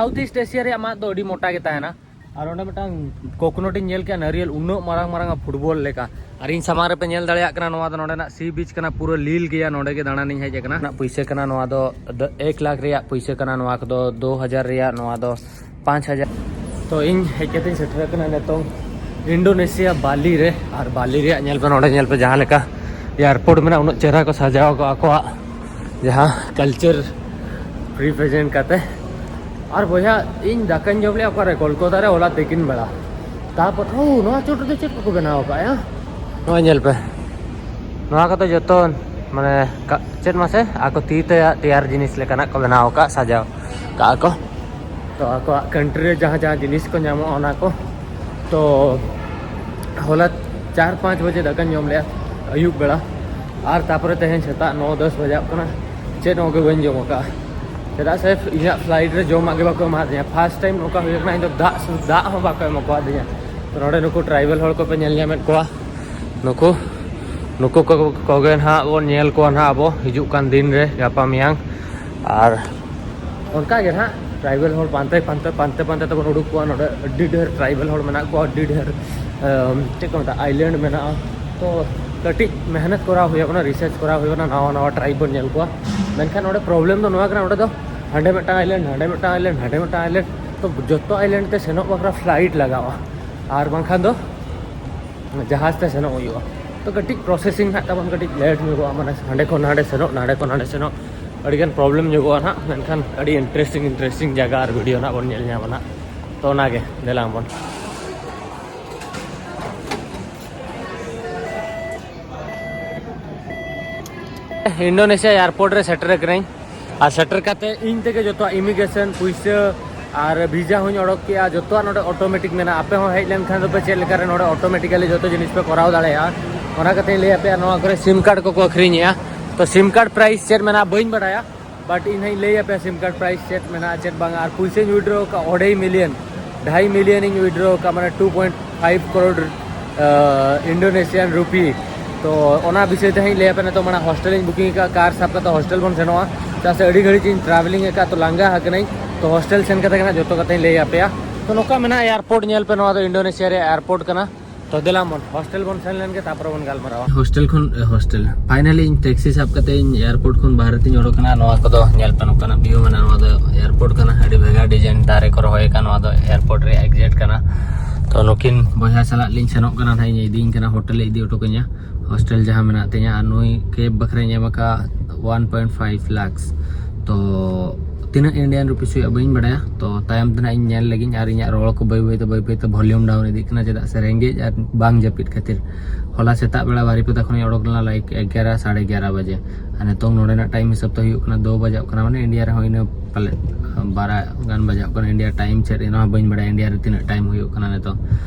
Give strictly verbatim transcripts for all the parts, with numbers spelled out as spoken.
South East Asia ᱨᱮᱭᱟᱜ ᱢᱟᱫ ᱫᱚ ᱟᱹᱰᱤ ᱢᱚᱴᱟ ᱜᱮ ᱛᱟᱦᱮᱱᱟ᱾ ᱟᱨ ᱚᱸᱰᱮ ᱢᱤᱫᱴᱟᱝ coconut ᱤᱧ ᱧᱮᱞ ᱠᱮᱜᱼᱟ, ᱱᱟᱨᱤᱭᱮᱞ ᱩᱱᱟᱹᱜ ᱢᱟᱨᱟᱝ ᱢᱟᱨᱟᱝ ᱯᱷᱩᱴᱵᱚᱞ ᱞᱮᱠᱟ᱾ ᱟᱨ ᱤᱧ ᱥᱟᱢᱟᱝ ᱨᱮᱯᱮ ᱧᱮᱞ ᱫᱟᱲᱮᱭᱟᱜ ᱠᱟᱱᱟ, ᱱᱚᱣᱟ ᱫᱚ ᱱᱚᱰᱮᱱᱟᱜ sea beach ᱠᱟᱱᱟ, ᱯᱩᱨᱟᱹ ᱞᱤᱞ ᱜᱮᱭᱟ᱾ ᱱᱚᱰᱮ ᱜᱮ ᱫᱟᱬᱟᱱᱤᱧ ᱦᱮᱡ ᱟᱠᱟᱱᱟ᱾ ᱯᱩᱭᱥᱟᱹ ᱠᱟᱱᱟ ᱱᱚᱣᱟ ᱫᱚ, ᱮᱠ ᱞᱟᱠᱷ ᱨᱮᱭᱟᱜ ᱯᱩᱭᱥᱟᱹ ᱠᱟᱱᱟ, ᱱᱚᱣᱟ ᱠᱚᱫᱚ ᱫᱩ ᱦᱟᱡᱟᱨ ᱨᱮᱭᱟᱜ, ᱱᱚᱣᱟ ᱫᱚ ᱯᱟᱸᱪ ᱦᱟᱡᱟᱨ᱾ ᱛᱚ ᱤᱧ ᱦᱮᱡ ᱠᱟᱛᱮᱧ ᱥᱮᱴᱮᱨ ᱟᱠᱟᱱᱟ ᱱᱤᱛᱚᱝ ᱤᱱᱰᱳᱱᱮᱥᱤᱭᱟ ᱵᱟᱞᱤ ᱨᱮ᱾ ᱟᱨ ᱵᱟᱞᱤ ᱨᱮᱭᱟᱜ ᱧᱮᱞ ᱯᱮ, ᱱᱚᱰᱮ ᱧᱮᱞ ᱯᱮ ᱡᱟᱦᱟᱸ ᱞᱮᱠᱟ ᱮᱭᱟᱨᱯᱳᱨᱴ ᱢᱮᱱᱟᱜᱼᱟ, ᱩᱱᱟᱹᱜ ᱪᱮᱦᱨᱟ ᱠᱚ ᱥᱟᱡᱟᱣ ᱠᱟᱜᱼᱟ ᱟᱠᱚᱣᱟᱜ ᱡᱟᱦᱟᱸ culture represent ᱠᱟᱛᱮ᱾ ᱟᱨ ᱵᱚᱭᱦᱟ, ᱤᱧ ᱫᱟᱠᱟᱧ ᱡᱚᱢ ᱞᱮᱜᱼᱟ ᱚᱠᱟᱨᱮ? ᱠᱳᱞᱠᱟᱛᱟ ᱨᱮ, ᱦᱚᱞᱟ ᱛᱤᱠᱤᱱ ᱵᱮᱲᱟ᱾ ᱛᱟᱨᱯᱚᱨ, ᱳ, ᱱᱚᱣᱟ ᱪᱚᱴ ᱨᱮᱫᱚ ᱪᱮᱫ ᱠᱚᱠᱚ ᱵᱮᱱᱟᱣ ᱟᱠᱟᱫᱼᱟ? ᱱᱚᱜᱼᱚᱭ ᱧᱮᱞ ᱯᱮ, ᱱᱚᱣᱟ ᱠᱚᱫᱚ ᱡᱚᱛᱚ ᱢᱟᱱᱮ ᱠᱟ-, ᱪᱮᱫ ᱢᱟᱥᱮ ᱟᱠᱚ ᱛᱤ ᱛᱮ ᱛᱮᱭᱟᱨ ᱡᱤᱱᱤᱥ ᱞᱮᱠᱟᱱᱟᱜ ᱠᱚ ᱵᱮᱱᱟᱣ ᱟᱠᱟᱫ, ᱥᱟᱡᱟᱣ ᱠᱟᱜᱼᱟ ᱠᱚ᱾ ᱛᱚ ᱟᱠᱚᱣᱟᱜ country ᱨᱮ ᱡᱟᱦᱟᱸ ᱡᱟᱦᱟᱸ ᱡᱤᱱᱤᱥ ᱠᱚ ᱧᱟᱢᱚᱜᱼᱟ ᱚᱱᱟ ᱠᱚ᱾ ᱛᱚ ᱦᱚᱞᱟ ᱪᱟᱨ ᱯᱟᱸᱪ ᱵᱟᱡᱮ ᱫᱟᱠᱟᱧ ᱡᱚᱢ ᱞᱮᱜᱼᱟ ᱟᱹᱭᱩᱵ ᱵᱮᱲᱟ, ᱟᱨ ᱛᱟᱨᱯᱚᱨᱮ ᱛᱮᱦᱮᱧ ᱥᱮᱛᱟᱜ ᱱᱚ ᱫᱚᱥ ᱵᱟᱡᱟᱜ ᱠᱟᱱᱟ, ᱪᱮᱫ ᱦᱚᱸ ᱜᱮ ᱵᱟᱹᱧ ᱡᱚᱢ ᱟᱠᱟᱫᱼᱟ᱾ ᱪᱮᱫᱟᱜ ᱥᱮ ᱤᱧᱟᱹᱜ flight ᱨᱮ ᱡᱚᱢᱟᱜ ᱜᱮ ᱵᱟᱠᱚ ᱮᱢᱟᱫᱤᱧᱟ᱾ First time ᱱᱚᱝᱠᱟ ᱦᱩᱭ ᱠᱟᱱᱟ, ᱤᱧ ᱫᱚ ᱫᱟᱜ ᱥᱩ-, ᱫᱟᱜ ᱦᱚᱸ ᱵᱟᱠᱚ ᱮᱢ ᱟᱠᱟᱫᱤᱧᱟ᱾ ᱛᱚ ᱱᱚᱰᱮ ᱱᱩᱠᱩ tribal ᱦᱚᱲ ᱠᱚᱯᱮ ᱧᱮᱞ ᱧᱟᱢᱮᱫ ᱠᱚᱣᱟ, ᱱᱩᱠᱩ, ᱱᱩᱠᱩ ᱠᱚ-, ᱠᱚᱜᱮ ᱱᱟᱦᱟᱜ ᱵᱚᱱ ᱧᱮᱞ ᱠᱚᱣᱟ ᱱᱟᱦᱟᱜ ᱟᱵᱚ ᱦᱤᱡᱩᱜ ᱠᱟᱱ ᱫᱤᱱ ᱨᱮ, ᱜᱟᱯᱟ ᱢᱮᱭᱟᱝ᱾ ᱟᱨ ᱚᱱᱠᱟ ᱜᱮ ᱱᱟᱦᱟᱜ tribal ᱦᱚᱲ ᱯᱟᱱᱛᱮ, ᱯᱟᱱᱛᱮ, ᱯᱟᱱᱛᱮ, ᱯᱟᱱᱛᱮ ᱛᱮᱵᱚᱱ ᱩᱰᱩᱠ ᱠᱚᱣᱟ᱾ ᱱᱚᱰᱮ ᱟᱹᱰᱤ ᱰᱷᱮᱨ tribal ᱦᱚᱲ ᱢᱮᱱᱟᱜ ᱠᱚᱣᱟ, ᱟᱹᱰᱤ ᱰᱷᱮᱨ, ᱮᱢ, ᱪᱮᱫ ᱠᱚ ᱢᱮᱛᱟᱜᱼᱟ, island ᱢᱮᱱᱟᱜᱼᱟ᱾ ᱛᱚ ᱠᱟᱹᱴᱤᱡ ᱢᱮᱦᱱᱚᱛ ᱠᱚᱨᱟᱣ ᱦᱩᱭ ᱟᱵᱚᱱᱟ, research ᱠᱚᱨᱟᱣ ᱦᱩᱭ ᱟᱵᱚᱱᱟ, ᱱᱟᱣᱟ ᱱᱟᱣᱟ tribe ᱵᱚᱱ ᱧᱮᱞ ᱠᱚᱣᱟ᱾ ᱢᱮᱱᱠᱷᱟᱱ ᱱᱚᱰᱮ problem ᱫᱚ ᱱᱚᱣᱟ ᱠᱟᱱᱟ, ᱱᱚᱰᱮ ᱫᱚ ᱦᱟᱸᱰᱮ ᱢᱤᱫᱴᱟᱝ island, ᱦᱟᱸᱰᱮ ᱢᱤᱫᱴᱟᱝ island, ᱦᱟᱸᱰᱮ ᱢᱤᱫᱴᱟᱝ island᱾ ᱛᱚ ᱡᱚᱛᱚ island ᱛᱮ ᱥᱮᱱᱚᱜ ᱵᱟᱠᱷᱨᱟ flight ᱞᱟᱜᱟᱜᱼᱟ, ᱟᱨ ᱵᱟᱝᱠᱷᱟᱱ ᱫᱚ ᱡᱟᱦᱟᱡᱽ ᱛᱮ ᱥᱮᱱᱚᱜ ᱦᱩᱭᱩᱜᱼᱟ᱾ ᱛᱚ ᱠᱟᱹᱴᱤᱡ processing ᱦᱟᱸᱜ ᱛᱟᱵᱚᱱ ᱠᱟᱹᱴᱤᱡ late ᱧᱚᱜᱚᱜᱼᱟ, ᱢᱟᱱᱮ ᱦᱟᱸᱰᱮ ᱠᱷᱚᱱ ᱱᱟᱸᱰᱮ ᱥᱮᱱᱚᱜ, ᱱᱟᱸᱰᱮ ᱠᱷᱚᱱ ᱦᱟᱸᱰᱮ ᱥᱮᱱᱚᱜ, ᱟᱹᱰᱤᱜᱟᱱ problem ᱧᱚᱜᱚᱜᱼᱟ ᱱᱟᱦᱟᱜ᱾ ᱢᱮᱱᱠᱷᱟᱱ ᱟᱹᱰᱤ interesting, interesting ᱡᱟᱭᱜᱟ ᱟᱨ video ᱱᱟᱦᱟᱜ ᱵᱚᱱ ᱧᱮᱞ ᱧᱟᱢᱟ ᱱᱟᱦᱟᱜ᱾ ᱛᱚ ᱚᱱᱟᱜᱮ, ᱫᱮᱞᱟ ᱵᱚᱱ᱾ ᱤᱱᱰᱳᱱᱮᱥᱤᱭᱟ airport ᱨᱮ ᱥᱮᱴᱮᱨ ᱟᱠᱟᱱᱟᱹᱧ᱾ ᱟᱨ ᱥᱮᱴᱮᱨ ᱠᱟᱛᱮ ᱤᱧ ᱛᱮᱜᱮ ᱡᱚᱛᱚᱣᱟᱜ immigration, ᱯᱩᱭᱥᱟᱹ ᱟᱨ visa ᱦᱚᱸᱧ ᱚᱰᱚᱠ ᱠᱮᱜᱼᱟ, ᱡᱚᱛᱚᱣᱟᱜ ᱱᱚᱰᱮ automatic ᱢᱮᱱᱟᱜᱼᱟ᱾ ᱟᱯᱮ ᱦᱚᱸ ᱦᱮᱡ ᱞᱮᱱᱠᱷᱟᱱ ᱫᱚᱯᱮ ᱪᱮᱫ ᱞᱮᱠᱟᱨᱮ ᱱᱚᱰᱮ automatically ᱡᱚᱛᱚ ᱡᱤᱱᱤᱥ ᱯᱮ ᱠᱚᱨᱟᱣ ᱫᱟᱲᱮᱭᱟᱜᱼᱟ, ᱚᱱᱟ ᱠᱟᱛᱷᱟᱧ ᱞᱟᱹᱭ ᱟᱯᱮᱭᱟ᱾ ᱱᱚᱣᱟ ᱠᱚᱨᱮ SIM card ᱠᱚᱠᱚ ᱟᱹᱠᱷᱨᱤᱧᱮᱜᱼᱟ, ᱛᱚ SIM card price ᱪᱮᱫ ᱢᱮᱱᱟᱜᱼᱟ ᱵᱟᱹᱧ ᱵᱟᱰᱟᱭᱟ, but ᱤᱧ ᱦᱟᱸᱜ ᱤᱧ ᱞᱟᱹᱭ ᱟᱯᱮᱭᱟ SIM card price ᱪᱮᱫ ᱢᱮᱱᱟᱜᱼᱟ ᱪᱮᱫ ᱵᱟᱝᱟ᱾ ᱟᱨ ᱯᱩᱭᱥᱟᱹᱧ withdrawal ᱟᱠᱟᱫᱼᱟ ᱟᱹᱲᱟᱹᱭ million, ᱰᱷᱟᱭ million ᱤᱧ withdrawal ᱟᱠᱟᱫᱼᱟ, ᱢᱟᱱᱮ two point five crore ᱤᱱᱰᱳᱱᱮᱥᱤᱭᱟᱱ ᱨᱩᱯᱤ᱾ ᱛᱚ ᱚᱱᱟ ᱵᱤᱥᱚᱭ ᱛᱮ ᱦᱟᱸᱜ ᱤᱧ ᱞᱟᱹᱭ ᱟᱯᱮ᱾ ᱱᱤᱛᱚᱜ ᱢᱟᱲᱟᱝ hostel ᱤᱧ booking ᱟᱠᱟᱫᱼᱟ, car ᱥᱟᱵ ᱠᱟᱛᱮ hostel ᱵᱚᱱ ᱥᱮᱱᱚᱜᱼᱟ, ᱪᱮᱫᱟᱜ ᱥᱮ ᱟᱹᱰᱤ ᱜᱷᱟᱹᱲᱤᱡ ᱤᱧ travelling ᱟᱠᱟᱫᱼᱟ, ᱛᱚ ᱞᱟᱸᱜᱟ ᱟᱠᱟᱱᱟᱹᱧ᱾ ᱛᱚ ᱦᱳᱥᱴᱮᱞ ᱥᱮᱱ ᱠᱟᱛᱮ ᱜᱮ ᱱᱟᱜ ᱡᱚᱛᱚ ᱠᱟᱛᱷᱟᱧ ᱞᱟᱹᱭ ᱟᱯᱮᱭᱟ᱾ ᱛᱚ ᱱᱚᱝᱠᱟ ᱢᱮᱱᱟᱜᱼᱟ ᱮᱭᱟᱨᱯᱳᱨᱴ, ᱧᱮᱞ ᱯᱮ, ᱱᱚᱣᱟ ᱫᱚ ᱤᱱᱰᱳᱱᱮᱥᱤᱭᱟ ᱨᱮᱭᱟᱜ ᱮᱭᱟᱨᱯᱳᱨᱴ ᱠᱟᱱᱟ᱾ ᱛᱚ ᱫᱮᱞᱟ ᱵᱚᱱ ᱦᱳᱥᱴᱮᱞ ᱵᱚᱱ ᱥᱮᱱ ᱞᱮᱱ ᱜᱮ, ᱛᱟᱨᱯᱚᱨᱮ ᱵᱚᱱ ᱜᱟᱞᱢᱟᱨᱟᱣᱟ᱾ ᱦᱳᱥᱴᱮᱞ ᱠᱷᱚᱱ, ᱮ, ᱦᱳᱥᱴᱮᱞ, ᱯᱷᱟᱭᱱᱟᱞᱤ ᱤᱧ ᱴᱮᱠᱥᱤ ᱥᱟᱵ ᱠᱟᱛᱮ ᱤᱧ ᱮᱭᱟᱨᱯᱳᱨᱴ ᱠᱷᱚᱱ ᱵᱟᱦᱨᱮ ᱛᱤᱧ ᱚᱰᱚᱠ ᱮᱱᱟ᱾ ᱱᱚᱣᱟ ᱠᱚᱫᱚ ᱧᱮᱞ ᱯᱮ, ᱱᱚᱝᱠᱟᱱᱟᱜ ᱵᱷᱤᱭᱩ ᱢᱮᱱᱟᱜᱼᱟ᱾ ᱱᱚᱣᱟ ᱫᱚ ᱮᱭᱟᱨᱯᱳᱨᱴ ᱠᱟᱱᱟ, ᱟᱹᱰᱤ ᱵᱷᱮᱜᱟᱨ ᱰᱤᱡᱟᱭᱤᱱ ᱫᱟᱨᱮ ᱠᱚ ᱨᱚᱦᱚᱭ ᱟᱠᱟᱫ᱾ ᱱᱚᱣᱟ ᱫᱚ ᱮᱭᱟᱨᱯᱳᱨᱴ ᱨᱮᱭᱟᱜ ᱮᱠᱡᱤᱴ ᱠᱟᱱᱟ᱾ ᱛᱚ ᱱᱩᱠᱤᱱ ᱵᱚᱭᱦᱟ ᱥᱟᱞᱟᱜ ᱞᱤᱧ ᱥᱮᱱᱚᱜ ᱠᱟᱱᱟ ᱱᱟᱦᱟᱜ, ᱤᱧ ᱤᱫᱤᱭᱤᱧ ᱠᱟᱱᱟ, ᱦᱳᱴᱮᱞ ᱮ ᱤᱫᱤ ᱦᱚᱴᱚ ᱠᱟᱹᱧᱟ, ᱦᱳᱥᱴᱮᱞ ᱡᱟᱦᱟᱸ ᱢᱮᱱᱟᱜ ᱛᱤᱧᱟ᱾ ᱟᱨ ᱱᱩᱭ ᱠᱮᱵ ᱵᱟᱠᱷᱨᱟᱧ ᱮᱢ ᱟᱠᱟᱫ one point five lakhs᱾ ᱛᱚ ᱛᱤᱱᱟᱹᱜ ᱤᱱᱰᱤᱭᱟᱱ ᱨᱩᱯᱤᱥ ᱦᱩᱭᱩᱜᱼᱟ ᱵᱟᱹᱧ ᱵᱟᱲᱟᱭᱟ᱾ ᱛᱚ ᱛᱟᱭᱚᱢ ᱛᱮ ᱱᱟᱜ ᱤᱧ ᱧᱮᱞ ᱞᱮᱜᱤᱧ᱾ ᱟᱨ ᱤᱧᱟᱹᱜ ᱨᱚᱲ ᱠᱚ ᱵᱟᱹᱭ ᱵᱟᱹᱭ ᱛᱮ, ᱵᱟᱹᱭ ᱵᱟᱹᱭ ᱛᱮ ᱵᱷᱚᱞᱤᱭᱩᱢ ᱰᱟᱣᱩᱱ ᱤᱫᱤᱜ ᱠᱟᱱᱟ, ᱪᱮᱫᱟᱜ ᱥᱮ ᱨᱮᱸᱜᱮᱡ ᱟᱨ ᱵᱟᱝ ᱡᱟᱹᱯᱤᱫ ᱠᱷᱟᱹᱛᱤᱨ᱾ ᱦᱚᱞᱟ ᱥᱮᱛᱟᱜ ᱵᱮᱲᱟ ᱵᱟᱨᱤᱯᱟᱫᱟ ᱠᱷᱚᱱᱤᱧ ᱚᱰᱚᱠ ᱞᱮᱱᱟ ᱞᱟᱭᱤᱠ ᱮᱜᱟᱨᱚ, ᱥᱟᱲᱮ ᱮᱜᱟᱨᱚ ᱵᱟᱡᱮ᱾ ᱟᱨ ᱱᱤᱛᱚᱝ ᱱᱚᱰᱮᱱᱟᱜ ᱴᱟᱭᱤᱢ ᱦᱤᱥᱟᱹᱵ ᱛᱮ ᱦᱩᱭᱩᱜ ᱠᱟᱱᱟ ᱫᱩ ᱵᱟᱡᱟᱜ ᱠᱟᱱᱟ, ᱢᱟᱱᱮ ᱤᱱᱰᱤᱭᱟ ᱨᱮᱦᱚᱸ ᱤᱱᱟᱹ ᱯᱟᱞᱮ ᱵᱟᱨᱟ ᱜᱟᱱ ᱵᱟᱡᱟᱜ ᱠᱟᱱᱟ᱾ ᱤᱱᱰᱤᱭᱟ ᱴᱟᱭᱤᱢ ᱪᱮᱫ, ᱮᱱ ᱦᱚᱸ ᱵᱟᱹᱧ ᱵᱟᱲᱟᱭᱟ ᱤᱱᱰᱤᱭᱟ ᱨᱮ ᱛᱤᱱᱟᱹᱜ ᱴᱟᱭᱤᱢ ᱦᱩᱭᱩᱜ ᱠᱟᱱᱟ ᱱᱤᱛᱚᱝ᱾